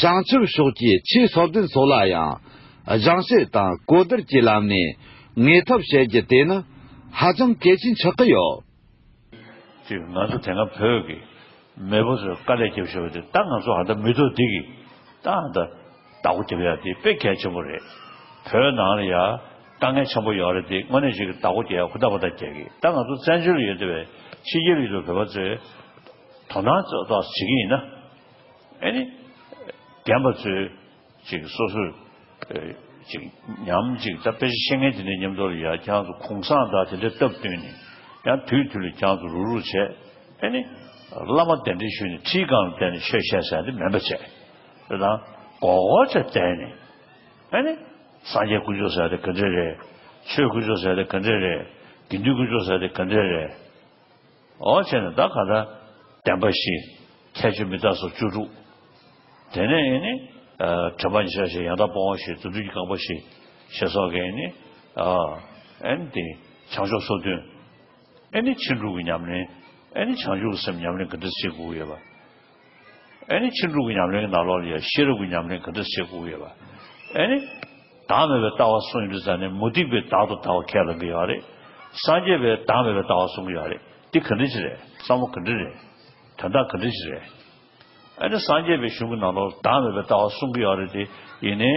བྱང་ཆུབ་ཕྱོགས་ཀྱི་ཆོས་སོ་བདུན་སོགས་ལ་ཡང་། སྦྱང་བཤད་དང་གོ་བསྡུར་གྱི་ལམ་ནས་ངེས་ཐབས་བྱེད་རྒྱུ་དེ་ནི་ཧ་ཅང་གལ་ཆེན་ཆགས་ཀྱི་ཡོད། ཅིག་ང་ཚོ་དེ་སྔ་བོད་ཀྱི་མེས་པོ་ཚོས་དཀའ་ལས་བརྒྱབ་བཞག་པ་དེ། ད་ང་ཚོ་ཨ་ད་མི་ཐོག་འདི་གི་ད་ཨ་ད་བདག་པོ་རྒྱབ་ཡ་དེ་དཔེ་གལ་ཆེན་པོ་རེད། བོད་ནང་ལ་ཡ་དཀའ་ངལ་ཆེན་པོ་ཡོད་རེད་དེ། དངོས་གནས་ཅིག་གི་བདག་པོ་རྒྱག་ཡ་ཧུར་ཐག་ཧུར་ཐག་རྒྱག་གི། ད་ང་ཚོ་བཙན་བྱོལ་ལ་ཡོད་བསྡད་པའི་ཕྱི་རྒྱལ་ལ་ཡོད་བསྡད་པའི་བོད་པ་ཚོས་དོ་སྣང་ཏོག་ཙམ་བྱེད་ཀྱི་ཡིན་ན། ཨེ་ནི་རྒན་པ་ཚོས། ཅིག་སོ་སོས། ཨེ། ཅིག་ཉམས་ཅིག་ད་དཔེ་ཆ་ཤེས་མཁན་དེ་འདྲའི་མཉམ་དུ་ལ་ཡ་ཁྱེད་རང་ཚོ་གུང་སེང་དང་དེ་འདྲའི་སྟབས་བསྟུན་ནས། ཡང་དུས་དུས་ལ་ཁྱེད་རང་ཚོ་རུག་རུག་བྱས། ཨེ་ནི། བླ་མ་གདན་འདྲེན་ཞུས་ནས་ཁྲིའི་སྒང་ལ་བསྡད་ནས་ཆོས་བཤད་ཟེར་ཡ་དེ་མིན་པ་བྱས། དེ་དང་། གོ་གོ་བྱས་བསྡད་ནས། ཨེ་ནི། སངས་རྒྱས་དཀོན་མཆོག་ཟེར་ཡ་དེ་ག་འདྲ་རེད། ཆོས་དཀོན་མཆོག་ཟེར་ཡ་དེ་ག་འདྲ་རེད། དགེ་འདུན་དཀོན་མཆོག་ཟེར་ཡ་དེ་ག་འདྲ་རེད། ཨོ་བྱས་ནས་ད་ག་ད་བདེན་པ་བཞི། ཁྱད་ཆོས་མི་རྟག་སོགས་བཅུ་དྲུག་དེ་ནས་ཨེ་ནི། ཨ། དྲན་པ་ཉེར་བཞག་བཞི། ཡང་དག་སྤོང་བ་བཞི། རྫུ་འཕྲུལ་གྱི་རྐང་པ་བཞི། ཞེས་སོགས་ཀྱི་ཨེ་ནི། ཨ། ཨེ་ནི་དེ་བྱང་ཆུབ་སོ་བདུན། ཨེ་ནི་ཕྱིན་དྲུག་གི་ཉམས་ལེན། ཨེ་ནི་བྱང་ཆུབ་ཀྱི་སེམས་ཉམས་ལེན་ག་འདྲ་བྱེད་དགོས་ཀྱི་ཡོད་པ། ཨེ་ནི་ཕྱིན་དྲུག་གི་ཉམས་ལེན་གྱི་ནང་ལོགས་ལ་ཡང་ཤེས་རབ་ཀྱི་ཉམས་ལེན་ག་འདྲ་བྱེད་དགོས་ཀྱི་ཡོད་པ། ཨེ་ནི། བདག་མེད་པའི་ལྟ་བ་གསུངས་ཡོད་དུས་ཙང་ནས། མུ་སྟེགས་པས་བདག་ཏུ་ལྟ་བ་ཁས་ལེན་གྱི་ཡོད་རེད། སངས་རྒྱས་པས་བདག་མེད་པའི་ལྟ་བ་གསུང་གི་ཡོད་རེད། འདི་ག་འདྲ་ཅིག་རེད། བསམ་བློ་ག་འདྲ་རེད། དོན་དག་ག་འདྲ་ཅིག་རེད། ཨེ་ནི་སངས་རྒྱས་པའི་གཞུང་གི་ནང་ལོགས་བདག་མེད་པའི་ལྟ་བ་གསུང་གི་ཡོད་རེད་དེ། ཡིན་ནའི།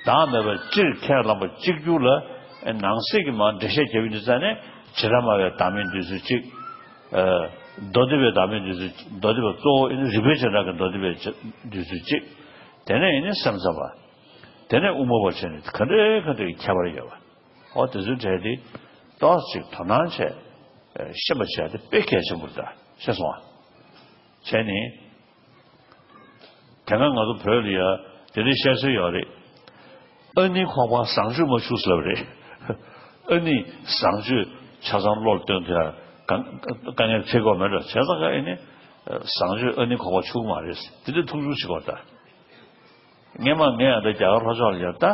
བདག་མེད་པ་སྤྱིར་ཁས་བླངས་པ་གཅིག་གྱུར་ལ། ཨེ། ནང་གསེས་ཀྱི་མར་འགྲེལ་བཤད་བརྒྱབ་ཡོད་དུས་ཙང་ནས། བྱེ་བྲག་སྨྲ་བའི་བདག་མེད་འདོད་ཚུལ་གཅིག་ཨ། མདོ་སྡེ་པའི་བདག་མེད་འདོད་ཚུལ། མདོ་སྡེ་པ་གཙོ་བོ་ཨེ་ནི་རིགས་པའི་བྱེ་བྲག་གི་མདོ་སྡེ་པའི་འདོད་ཚུལ་གཅིག་དེ་ནས་ཨེ་ནི་སེམས་ཙམ་པ། དེ་ནས་དབུ་མ་པ་བྱས་ནས་ག་འདྲའི་ག་འདྲའི་ཁྱད་པར་ཡོད་པ། ཨོ་དེ་ཚོའི་གྲས་དེ་ཏོག་ཙམ་དོ་སྣང་བྱས། ཨེ། ཤེས་པ་བྱས་ཏེ་དཔེ་གལ་ཆེན་པོ་རེད་ད། ཤེས་སོང་ཨ། བྱས་ནས། དེ་སྔ་ང་ཚོ་བོད་ལ་ཡ་དེ་འདྲའི་བཤད་སྲོལ་ཡོད་རེད། ཨ་ནི་ཁོག་པ་བཟང་སྤྱོད་མ་བྱུང་ཟེར་བ་རེད། ཨ་ནི་བཟང་སྤྱོད་ཆ་ཚང་བློར་བཏོན་ཐལ། དཀའ་ངལ་འཕྲད་ཀྱི་མེད་འགྲོ། བྱས་ཙང་ཀ་ཨེ་ནི་བཟང་སྤྱོད་ཨ་ནི་ཁོག་པ་ཆུག་མ་རེད། དེ་འདྲའི་ཐུགས་ཆུག་ཞིག་གོ་ད། སྔས་མ་ངས་ཨ་ད་རྒྱ་གར་ལྷོ་ཕྱོགས་ལ་ཡ་ད།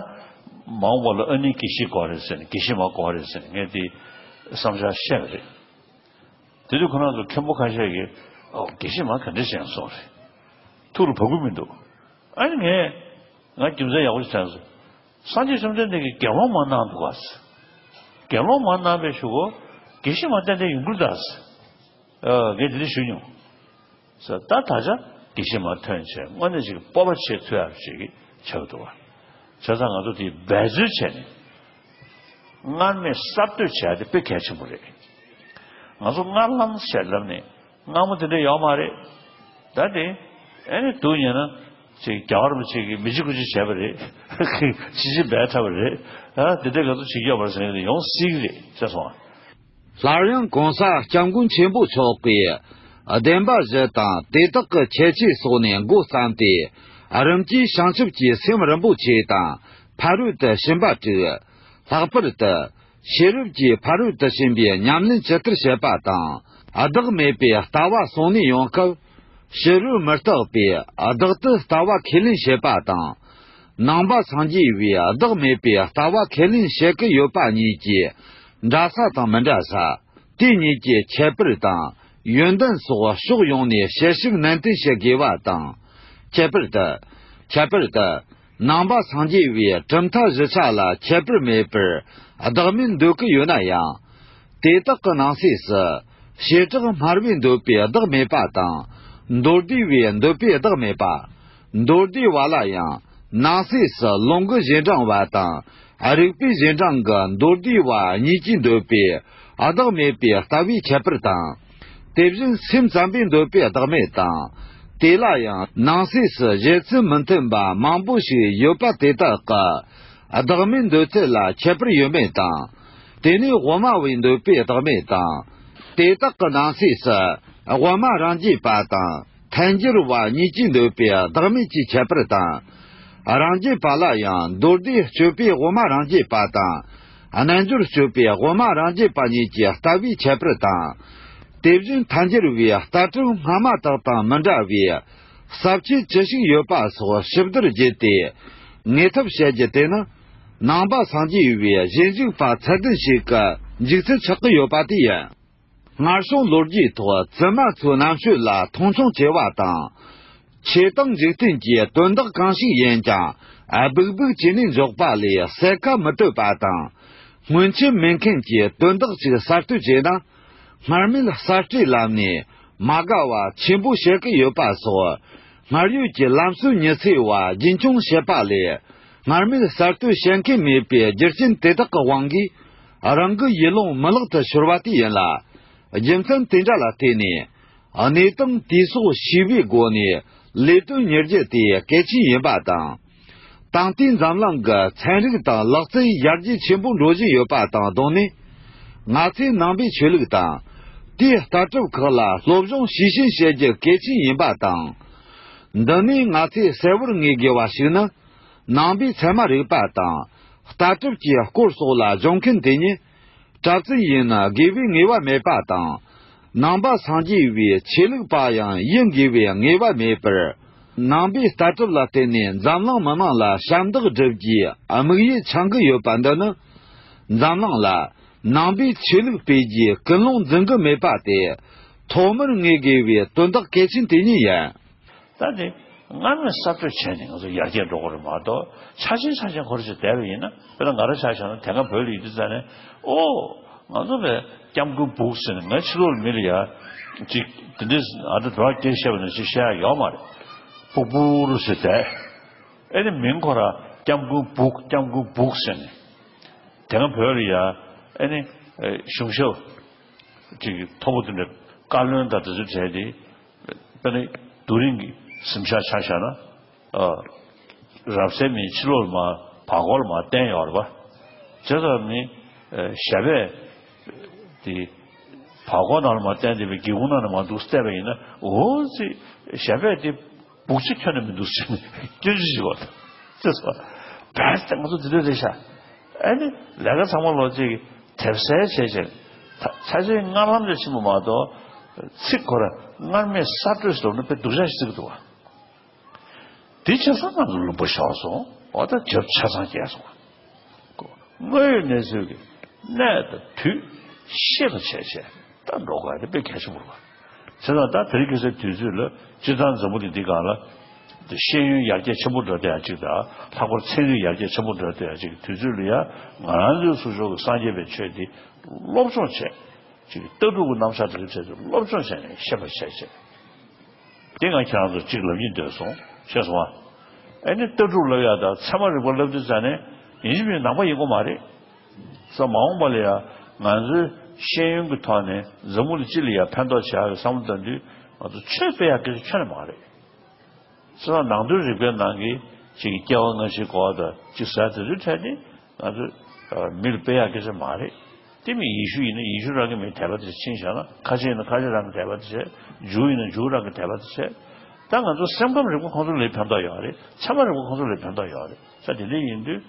མ་འོངས་པ་ལ་ཨ་ནི་དགེ་བཤེས་དགོས་རེད་ཟེར་ནས། དགེ་བཤེས་མ་དགོས་རེད་ཟེར་ནས་ངས་དེ་བསམ་འཆར་བཤད་པ་རེད། དེ་དུས་ཁོ་རང་ཚོ་མཁན་པོ་ཁ་ཤས་ཀྱིས། ཨོ། དགེ་བཤེས་མ་ག་འདྲ་བྱས་སོང་རེད། ཐུགས་ལ་བབ་ཀྱི་མི་འདུག་ཨ་ནི་ངས། ང་རྒྱུ་མཚན་ཡག་པོ་ཞིག་དྲན་སོང་། སངས་རྒྱས་བཅོམ་ལྡན་འདས་ཀྱིས་དགེ་སློང་མ་གནང་འདུག་ག་ཟེར། དགེ་སློང་མ་གནང་བའི་གཞུག་གུ་དགེ་བཤེས་མ་ཏན་ཏན་ཡོང་གི་རེད་ད་ཟེར། ཨ། ངས་འདི་འདྲ་ཞུས་མྱོང་། ཟེར། ད་ད་ཆ་དགེ་བཤེས་མ་ཐོན་བྱས། དངོས་གནས་ཅིག་སྤོབས་པ་བྱེད་ཐུབ་ཡག་ཅིག་ཆགས་འདུག་བ། བྱས་ཙང་ང་ཚོ་དེ་འབད་རྩོལ་བྱས་ནས། སྔར་མེད་གསར་གཏོད་བྱས་ཏེ་དཔེ་གལ་ཆེན་པོ་རེད། ང་ཚོ་སྔར་ལམ་ཞེས་ལབ་ནས་སྔ་མོ་དེ་འདྲ་ཡོད་མ་རེད། ད་དེ་ཨེ་ནི་སྡུག་བསྔལ་ན་ཅིག་རྒྱལ་བ་རིན་པོ་ཆེ་གིས་མི་འཇིགས་ཀུན་འཇིགས་བྱས་པ་རེད། ཅི་ཞིག་འབད་ཐབས་རེད། ཨ། དེ་འདྲ་ང་ཚོ་བྱེད་ཀྱི་ཡོད་པ་རེད་ཟེར་ནས་ཡོང་སྲིད་ཀྱི་རེད་ཟེར་སོང་བ། སླར་ཡང་གོང་ས་སྐྱབས་མགོན་ཆེན་པོ་མཆོག་གིས་བདེན་པ་བཞི་དང་དེ་དག་གི་ཁྱད་ཆོས་སོགས་ནས་འགོ་བརྩམས་ཏེ། རིམ་གྱིས་བྱང་ཆུབ་ཀྱི་སེམས་རིན་པོ་ཆེ་དང་ཕ་རོལ་ཏུ་ཕྱིན་པ་དྲུག་ལྷག་པར་དུ་ཤེས་རབ་ཀྱི་ཕ་རོལ་ཏུ་ཕྱིན་པའི་ཉམས་ལེན་ཇི་ལྟར་བྱེད་པ་དང་ བདག་མེད་པའི་ལྟ་བ་གསུང་ནས་ཡོང་སྐབས། ཕྱི་རོལ་མི་རྟག་པས་བདག་ཏུ་ལྟ་བ་ཁས་ལེན་བྱེད་པ་དང་། ནང་པ་སངས་རྒྱས་པས་བདག་མེད་པའི་ལྟ་བ་ཁས་ལེན་བྱེད་ཀྱི་ཡོད་པ་གཉིས་ཀྱི་འདྲ་ས་དང་མི་འདྲ་ས། དེ་གཉིས་ཀྱི་ཁྱད་པར་དང་ཡོན་ཏན་སོགས་ཕྱོགས་ཡོངས་ནས་དཔྱད་ཞིབ་ནན་ཏན་བྱེད་དགོས་པ་དང་། ཁྱད་པར་དུ། ཁྱད་པར་དུ། ནང་པ་སངས་རྒྱས་པའི་གྲུབ་མཐའ་བཞི་ཆ་ལ་ཁྱད་པར་མེད་པར་བདག་མེད་འདོད་ཀྱི་ཡོད་ན་ཡང་། དེ་དག་གི་ནང་གསེས་སུ། བྱེ་བྲག་སྨྲ་བས་འདོད་པའི་བདག་མེད་པ་དང་། མདོ་སྡེ་བས་འདོད་པའི་བདག་མེད་པ། མདོ་སྡེ་བ་ལ་ཡང་ནང་གསེས་སུ་ལུང་གི་རྗེས་འབྲང་བ་དང་། རིགས་པའི་རྗེས་འབྲང་གི་མདོ་སྡེ་བ་གཉིས་ཀྱིས་འདོད་པའི་བདག་མེད་པའི་ལྟ་བའི་ཁྱད་པར་དང་། དེ་བཞིན་སེམས་ཙམ་པས་འདོད་པའི་བདག་མེད་དང་། དེ་ལ་ཡང་ནང་གསེས་སུ་བཞེད་ཚུལ་མི་མཐུན་པ་མང་པོ་ཞིག་ཡོད་པ་དེ་དག་གི་བདག་མེད་འདོད་ཚུལ་ལ་ཁྱད་པར་ཡོད་མེད་དང་། དེ་ནས་དབུ་མ་བས་འདོད་པའི་བདག་མེད་དང་། དེ་དག་གི་ནང་གསེས་སུ་དབུ་མ་རང་རྒྱུད་པ་དང་། ཐལ་འགྱུར་བ་གཉིས་ཀྱིས་འདོད་པའི་བདག་མེད་ཀྱི་ཁྱད་པར་དང་། རང་རྒྱུད་པ་ལ་ཡང་མདོ་སྡེ་སྤྱོད་པའི་དབུ་མ་རང་རྒྱུད་པ་དང་། རྣལ་འབྱོར་སྤྱོད་པའི་དབུ་མ་རང་རྒྱུད་པ་གཉིས་ཀྱི་ལྟ་བའི་ཁྱད་པར་དང་། དེ་བཞིན་ཐལ་འགྱུར་བའི་ལྟ་གྲུབ་སྔ་མ་དག་དང་མི་འདྲ་བའི་ཟབ་ཆོས་ཅི་ཞིག་ཡོད་པ་སོགས་ཞིབ་བསྡུར་བགྱིས་ཏེ། ངེས་ཐབས་བྱེད་རྒྱུ་དེ་ནི། ནང་པ་སངས་རྒྱས་པའི་ཞིབ་འཇུག་པ་ཚད་ལྡན་ཞིག་གི་འཇུག་ཚུལ་ཆགས་ཀྱི་ཡོད་པ་དེ་ཡིན། སྔར་བྱུང་ལོ་རྒྱུས་ཐོག་བཙུན་མ་ཚོའི་རྣམ་དཔྱོད་ལ་མཐོང་ཆུང་ཆེ་བ་དང་། ཆོས་དང་འཇིག་རྟེན་གྱི་དོན་དག་གང་ཞིག་ཡིན་ཀྱང་སྦུག་སྦུག་བྱས་ནས་འཇོག་པ་ལས་གསལ་ཁ་མི་བཏོད་པ་དང་། སྔོན་ཆད་མེད་མཁན་གྱི་དོན་དག་ཅིག་གསར་གཏོད་བྱས་ན། སྔར་མེད་གསར་སྐྲུན་ལམ་ནས་མ་དགའ་བ་ཆེན་པོ་བྱེད་ཀྱི་ཡོད་པ་སོགས། སྔར་ཡོད་ཀྱི་ལམ་སྲོལ་ཉི་ཚེ་བ་རྒྱུན་འཁྱོངས་བྱེད་པ་ལས། སྔར་མེད་གསར་གཏོད་བྱེད་མཁན་མེད་པའི་རྒྱུ་རྐྱེན་དེ་དག་གི་དབང་གིས། རང་གི་ཡུལ་ལུང་མི་ལག་ཏུ་ཤོར་བ་དེ་ཡིན་ལ། རྒྱུ་མཚན་དེ་འདྲ་ལ་བརྟེན་ནས། གནས་སྟངས་དེ་སོགས་ཤེས་པའི་སྒོ་ནས་ལས་དོན་གཉེར་རྒྱུ་དེ་གལ་ཆེན་ཡིན་པ་དང་། ད་ལྟའི་འཛམ་གླིང་གི་ཚན་རིག་དང་ལག་རྩལ་ཡར་རྒྱས་ཆེན་པོ་འགྲོ་བཞིན་ཡོད་པ་དང་བསྡོངས་ནས། ང་ཚོས་ནང་པའི་ཆོས་ལུགས་དང་། དེའི་ལྟ་གྲུབ་ཁག་ལ་སློབ་སྦྱོང་ཤུགས་ཆེན་བྱེད་རྒྱུ་གལ་ཆེན་ཡིན་པ་དང་། འདི་ནས་ང་ཚོས་གསལ་བོར་ངེས་དགོས་པ་ཞིག་ནི། ནང་པའི་ཚད་མ་རིག་པ་དང་། ལྟ་གྲུབ་ཀྱི་སྐོར་སོགས་ལ་སྦྱོང་མཁན་དེ་ཉིད། གྲྭ་བཙུན་ཡིན་ན་དགེ་བའི་ངེས་པ་མེད་པ་དང་། ནང་པ་སངས་རྒྱས་པའི་ཆོས་ལུགས་པ་ཡང་ཡིན་དགོས་པའི་ངེས་པ་མེད་པར། ནང་པའི་ལྟ་གྲུབ་ལ་བརྟེན་ནས་འཛམ་གླིང་མི་དམངས་ལ་ཞབས་འདེགས་སྒྲུབ་རྒྱུའི་དམིགས་ཡུལ་འཆང་གི་ཡོད་པ་འདི་ནི། འཛམ་གླིང་ལ་ནང་པའི་ཆོས་ལུགས་སྤེལ་རྒྱུའི་ཀུན་སློང་འཛིན་གྱི་མེད་པ་དེ། ཐོག་མར་ངེས་དགོས་པའི་དོན་དག་གལ་ཆེན་དེ་ཉིད་ཡིན། ད་དེ་སྔར་ནས་གསར་གཏོད་བྱས་ནས་ང་ཚོ་ཡར་རྒྱས་འགྲོ་དགོས་རེད་མ་གཏོགས། ཆ་ཆེན་ཆ་ཆེན་ཁོ་རང་ཞིག་བསྡད་པ་ཡིན་ན། དཔེར་ན་ང་རང་ཆ་བཞག་ན་དེ་སྔ་བོད་ལ་ཡོད་དུས་ཙང་ནས། ཨོ། ང་ཚོ་བས་སྐྱབས་མགོན་སྦུག་ཟེར་ནས། ང་ཕྱི་ལོགས་ལ་མི་ལ་ཡ་ཅིག་དེ་འདྲས་ཨ་འདྲ་འགྲོ་སྐད་བཤད་པ་ནང་བཞིན་བཤད་ཡ་ཡོད་མ་རེད། སྦུག་སྦུག་རུ་ཟེར་བསྡད། ཨེ་ནི་མིང་ཁོ་རང་སྐྱབས་མགོན་སྦུག་སྐྱབས་མགོན་སྦུག་ཟེར་ནས། དེ་སྔ་བོད་ལ་ཡ་ཨེ་ནི་གཞུང་ཞབས་ཅིག་མཐོ་པོ་དེ་འདྲ་བཀའ་བློན་དང་དེ་ཚོ་བྱས་ཏེ། དཔེར་ན་རྡོ་རིང་གི་གཟིམ་ཤག་ཆ་བཞག་ན། ཨ། རབ་གསལ་མི་ཕྱི་ལོགས་ལ་མར་བར་སྐོར་ལ་མར་བསྟན་ཡོད་རེད་པ། བྱས་ཙང་ནི། ཨ། ཞབས་པད་དེ་བར་སྐོར་ནང་ལ་མར་བསྟན་བསྡད་པའི་སྒེའུ་ཁུང་ནང་ལ་མར་འདུག་བལྟས་པ་ཡིན་ན། འོ་ཙི། ཞབས་པད་དེ་སྦུག་ཅིག་ཁྱོན་ནས་མི་འདུག་ཟེར་ནས་སྐྱོན་ཅི་ཞིག་ཡོད། ཅེས་སོ། བས་ཏེ་ང་ཚོ་འདི་འདྲ་རེད་ཤག་ཨ་ནི་ལས་ཀ་ཚང་མ་ལོ་གཅིག་གི་དེབ་གསལ་བྱས་བྱས། ད་ཆ་ཆེན་སྔར་ལམ་ལས་ཆེན་པོ་མ་གཏོགས། ཚིག་ཁོ་རང་སྔར་མེད་གསར་གཏོད་ཟེར་ན་དཔེ་སྡུག་ཅག་ཞིག་བརྩི་གི་འདུག་བ། དེ་བྱས་ཙང་ང་ཚོ་ལུང་པ་ཤོར་སོང་། འོ་ད་རྒྱབ་ཆ་ཚང་བརྒྱབ་སོང་བ། དངོས་ཡོད་གནས་ཚུལ་གྱི་གནས་དང་དུས་ཤེས་པ་བྱས་བྱས། ད་འགྲོ་དགོས་དེ་དཔེ་གལ་ཆེན་པོ་རེད་པ། བྱས་ཙང་ད་དེ་རིང་ཁ་སང་དུས་ཚོད་ལ་སྤྱིར་བཏང་འཛམ་བུ་གླིང་འདི་སྒང་ལ། དེ་ཤེས་ཡོན་ཡར་རྒྱས་ཆེན་པོ་འགྲོ་བསྡད་ཡ་གཅིག་དང་། ལྷག་པར་ཚན་རིག་ཡར་རྒྱས་ཆེན་པོ་འགྲོ་བསྡད་ཡ་གཅིག་གི་དུས་ཚོད་ལ་ཡ། ང་རང་ཚོའི་ཚུར་ཕྱོགས་ཀྱི་སངས་རྒྱས་པའི་ཆོས་འདི་སློབ་སྦྱོང་བྱས། ཅིག་ལྟ་གྲུབ་ཀྱི་རྣམ་གཞག་དེ་ཚོའི་ཐད་དུ་སློབ་སྦྱོང་བྱས་ནས་ཤེས་པ་བྱས་བྱས། དེ་ང་ཁྱེད་རང་ཚོར་ཅིག་ལབ་སྙིང་འདོད་སོང་། ཤེས་སོང་ཨ། ཨེ་ནི་ལྟ་གྲུབ་ལབ་ཡ་དང་ཚད་མ་རིག་པ་ལབ་དུས་ཙ་ནས་ཡིན་གཅིག་མིན་གཅིག་ནང་པ་ཡིན་དགོས་མ་རེད། ས་མ་འོངས་པ་ལ་ཡ་ང་ཚོའི་ཤེས་ཡོན་གྱི་ཐོག་ནས་འཛམ་བུ་གླིང་སྤྱི་ལ་ཡ་ཕན་ཐོགས་བྱ་ཡག་གི་བསམ་བློ་བཏང་དུས། ང་ཚོ་ཆོས་སྤེལ་ཡག་སྐད་ཆ་ཁྱོན་ནས་མ་རེད། བྱས་ཙང་ནང་དོན་རིག་པའི་ནང་གི་ཅིག་སྐྱེ་བ་སྔ་ཕྱི་གོ་བ་དང་ཅིག་ཟེར་དེ་ཚོའི་ཐད་ནས་ང་ཚོས་མི་ལ་སྤེལ་ཡག་སྐད་ཆ་མ་རེད། དེ་མིན་ཡེ་ཤུ་ཡིན་ན་ཡེ་ཤུ་རང་གི་མི་དད་པ་དེ་ཕྱིན་བཞག་ན། ཁ་ཆེ་ཡིན་ན་ཁ་ཆེ་རང་གི་དད་པ་དེ་བྱས། ཇུའུ་ཡིན་ན་ཇུའུ་རང་གི་དད་པ་དེ་བྱས། ད་ང་ཚོ་སེམས་ཁམས་རིག་པ་ཁོང་ཚོ་ལ་ཕན་ཐོགས་ཡོད་རེད། ཚད་མ་རིག་པ་ཁོང་ཚོ་ལ་ཕན་ཐོགས་ཡོད་རེད། ས་དེ་འདྲ་ཡིན་དུས་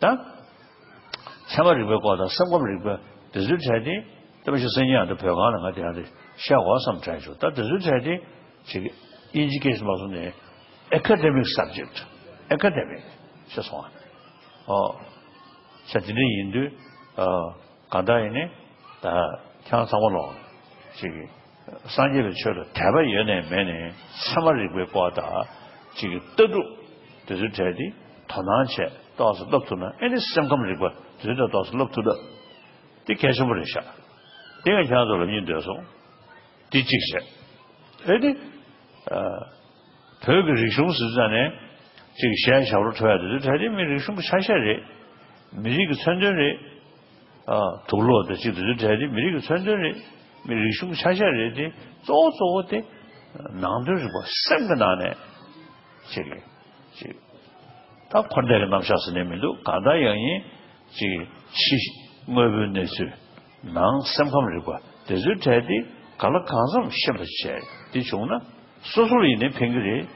ད། ཚད་མ་རིག་པའི་སྐོར་དང་སེམས་ཁམས་རིག་པ་དེ་ཚོའི་གྲས་དེ། ལྟ་བ་ཞིག་སེང་གེ་ཡང་དུ་བོད་ཁང་ལ་ང་དེ་ཡང་རེད། བཤད་དགོས་བསམ་དྲན་བྱུང་། ད་དེ་ཚོའི་གྲས་དེ་ཅིག་ཨིན་ཇི་སྐད་ཞིག་མ་སོང་ནས་ཨེ་ཀ་ཌེ་མིག་སབ་ཇེག་ཊི། ཨེ་ཀ་ཌེ་མིག་ཞེས་སོང་བ། ཨོ། ས་དེ་འདྲ་ཡིན་དུས། ཨ། གང་ལྟར་ཡིན་ནའི་ད་ཁྱེད་རང་ཚང་མ་ལོག་ཅིག་སངས་རྒྱས་པའི་ཆོས་ལ་དད་པ་ཡོད་ནས་མེད་ནས་ཚད་མ་རིག་པའི་སྐོར་དང་ཅིག་ལྟ་གྲུབ་དེ་ཚོའི་གྲས་དེ་དོ་སྣང་བྱས་ཏོག་ཙམ་བསླབ་ཐུབ་ན། ཨེ་ནི་སེམས་ཁམས་རིག་པ་དེ་ཚོའི་གྲས་ཏོག་ཙམ་བསླབ་ཐུབ་ན་དེ་གལ་ཆེན་པོ་རེད་ཤག་དེ་ངས་ཁྱེད་རང་ཚོ་ལ་སྙིང་འདོད་སོང་། དེ་གཅིག་བྱས། ཨེ་ནི། ཨ། བོད་ཀྱི་རིག་གཞུང་ཟེར་ཙང་ནས་ཅིག་གཞས་ཞབས་བྲོ་འཁྲབ་ཡ་དེ་ཚོ་གྲས་དེ་མི་རིག་གཞུང་གི་ཆ་ཤས་རེད། མི་རིགས་ཀྱི་མཚོན་དོན་རེད། ཨ། དུག་ལོག་དང་ཅིག་དེ་ཚོ་གྲས་དེ་མི་རིགས་ཀྱི་མཚོན་དོན་རེད། མི་རིག་གཞུང་གི་ཆ་ཤས་རེད་དེ། གཙོ་བོ་གཙོ་བོ་དེ་ནང་དོན་རིག་པ་སེམས་ཀྱི་ནང་ནས་ཅིག་ཅིག་ད་འཁོར་འདས་ཀྱི་རྣམ་གཞག་ཟེར་ནས་མི་འདུག་གང་ལྟར་ཡང་ཡིན་ཅིག་ཕྱི་དངོས་པོའི་གནས་ཚུལ། ནང་སེམས་ཁམས་རིག་པ་དེ་ཚོའི་གྲས་དེ་ག་ལ་གང་འཚམ་ཤེས་པ་བྱས་དེ་བྱུང་ན་སོ་སོར་ཡིན་ནའི་ཕན་གྱི་རེད།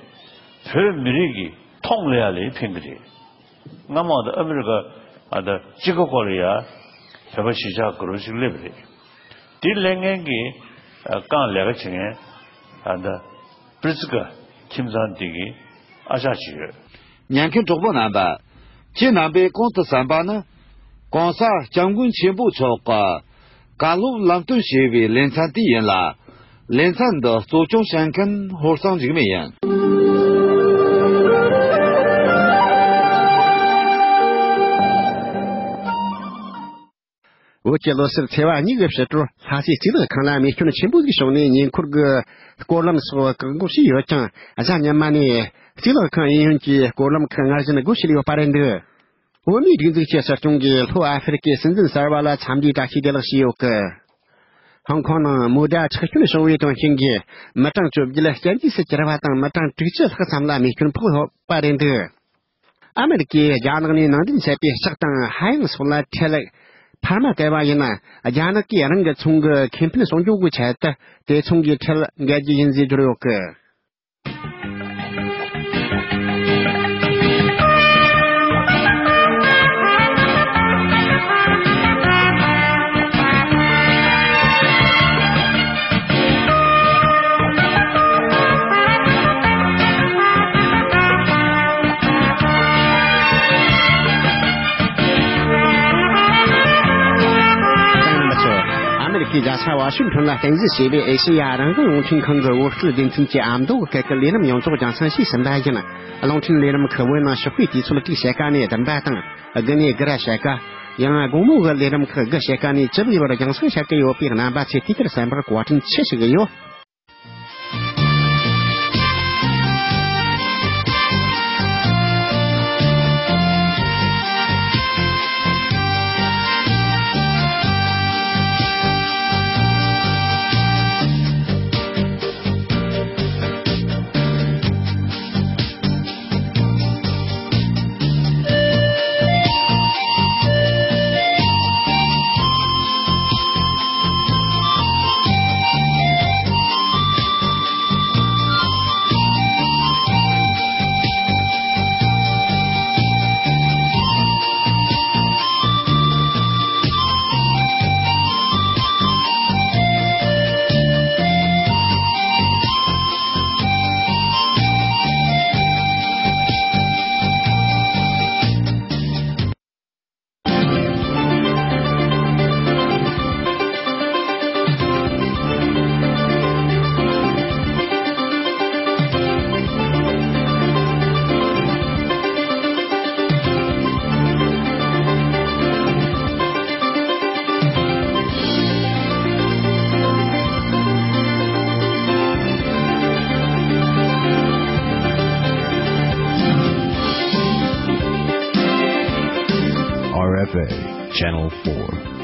བོད་མི་རིགས་ཀྱི་མཐོང་ལ་ཡ་ལ་ཕན་གྱི་རེད། སྔ་མ་དང་ཨ་མི་རི་ཀ་ཨ་ད་ཅི་ཀ་གོ་ལ་ཡ་བོད་པ་གཞིས་ཆགས་དགུ་རོ་ཞིག་སླེབས་རེད། དེ་སླེབས་མཁན་གྱི་ཨ་རྐང་ལས་ཀ་བྱེད་མཁན་ཨ་ད་པྲི་ཙི་ཀ་ཁྱིམ་ཚང་འདི་གི་ཨ་ཅག་ཅིག་ཡོད། ཉན་མཁན་གྲོགས་པོ་རྣམ་པ། ཁྱེད་རྣམ་པས་གོང་དུ་གསན་པ་ནི། གོང་ས་སྐྱབས་མགོན་ཆེན་པོ་མཆོག་གི་བཀའ་སློབ་ལམ་སྟོན་ཞེས་པའི་ལེ་ཚན་དེ་ཡིན་ལ། ལེ་ཚན་འདི་གཙོ་སྐྱོང་བྱེད་མཁན་ཧོར་གཙང་འཇིགས་མེད་ཡིན། བོད་ཀྱི་ལོ་སར་ཚེས་པ་གཉིས་ཀྱི་ཕྱི་དྲོར་ལྷ་སའི་གཙུག་ལག་ཁང་ལ་རྨས་སྐྱོན་ཆེན་པོ་ཞིག་བྱུང་ནས། ཉེ་འཁོར་གྱི་སྐོར་ལམ་སོགས་བཀག་འགོག་བྱས་ཡོད་ཀྱང་། གཟའ་ཉི་མ་ནས་གཙུག་ལག་ཁང་གཡས་གཡོན་གྱི་སྐོར་ལམ་ཁག་སྔར་བཞིན་སྒོ་ཕྱེ་ཡོད་པ་རེད་འདུག་བོད་མིའི་སྒྲིག་འཛུགས་ཀྱི་སྲིད་སྐྱོང་གིས་ལྷོ་ཨ་ཧྥེ་རི་ཀའི་སྲིད་འཛིན་གསར་པ་ལ་འཚམས་འདྲིའི་བཀྲ་ཤིས་བདེ་ལེགས་ཞུས་ཡོད་ཀི། ཧོང་ཀོང་ནང་མོ་ཊ་འཁྲུག་སྐྱོན་བྱུང་བའི་དོན་རྐྱེན་གྱིས་མི་གྲངས་བཅོ་བརྒྱད་གཅིན་སྐྱེལ་དུ་གྱུར་པ་དང་། མི་གྲངས་དྲུག་ཅུ་ལྷག་ཙམ་ལ་རྨས་སྐྱོན་ཕོག་ཡོད་པ་རེད་འདུག་ཨ་མེ་རི་ཀས་རྒྱ་ནག་ནས་ནང་འདྲེན་བྱས་པའི་ལྕགས་དང་ཧ་ཡང་སོགས་ལ་ཁྲལ་འཕར་མ་བཀལ་བ་ཡིན་ན། རྒྱ་ནག་གིས་རང་གི་ཚོང་གི་ཁེ་ཕན་སྲུང་སྐྱོབ་ཀྱི་ཆེད་དུ་དེ་ཚོང་གི་ཁྲལ་འགེལ་རྒྱུ་ཡིན་ཞེས་བརྗོད་ཡོད་ཀི། ཨ་མེ་རི་ཁའི་རྒྱལ་ས་ཝ་ཤིང་ཊོན་ལ་རྟེན་གཞི་བྱས་པའི་ཨེ་ཤེ་ཡ་རང་དབང་རླུང་འཕྲིན་ཁང་གི་བོད་སྐད་སྡེ་ཚན་གྱི་ཨ་མདོ་གི་སྐད་ཀྱི་ལས་རིམ་ཡོངས་རྫོགས་རྒྱང་སྲིང་ཞུས་ཟིན་པ་ཡིན། རླུང་འཕྲིན་ལས་རིམ་ཁག་བོད་ནང་ཞོགས་པའི་དུས་ཚོད་དྲུག་ཕྱེད་ཀ་ནས་བདུན་པ་དང་། དགུ་ནས་དགུ་ར་ཕྱེད་ཀ། ཡང་དགོང་མོ་གི་ལས་རིམ་ཁག་དགུ་ཕྱེད་ཀ་ནས་བཅུ་བའི་བར་རྒྱང་སྲིང་བྱ་གི་ཡོད་པས། རྣམ་པ་ཚོས་དུས་དེར་གསན་པར་བཀའ་དྲིན་ཆེ་ཞུ་གི་ཡོད། R F A, Channel four.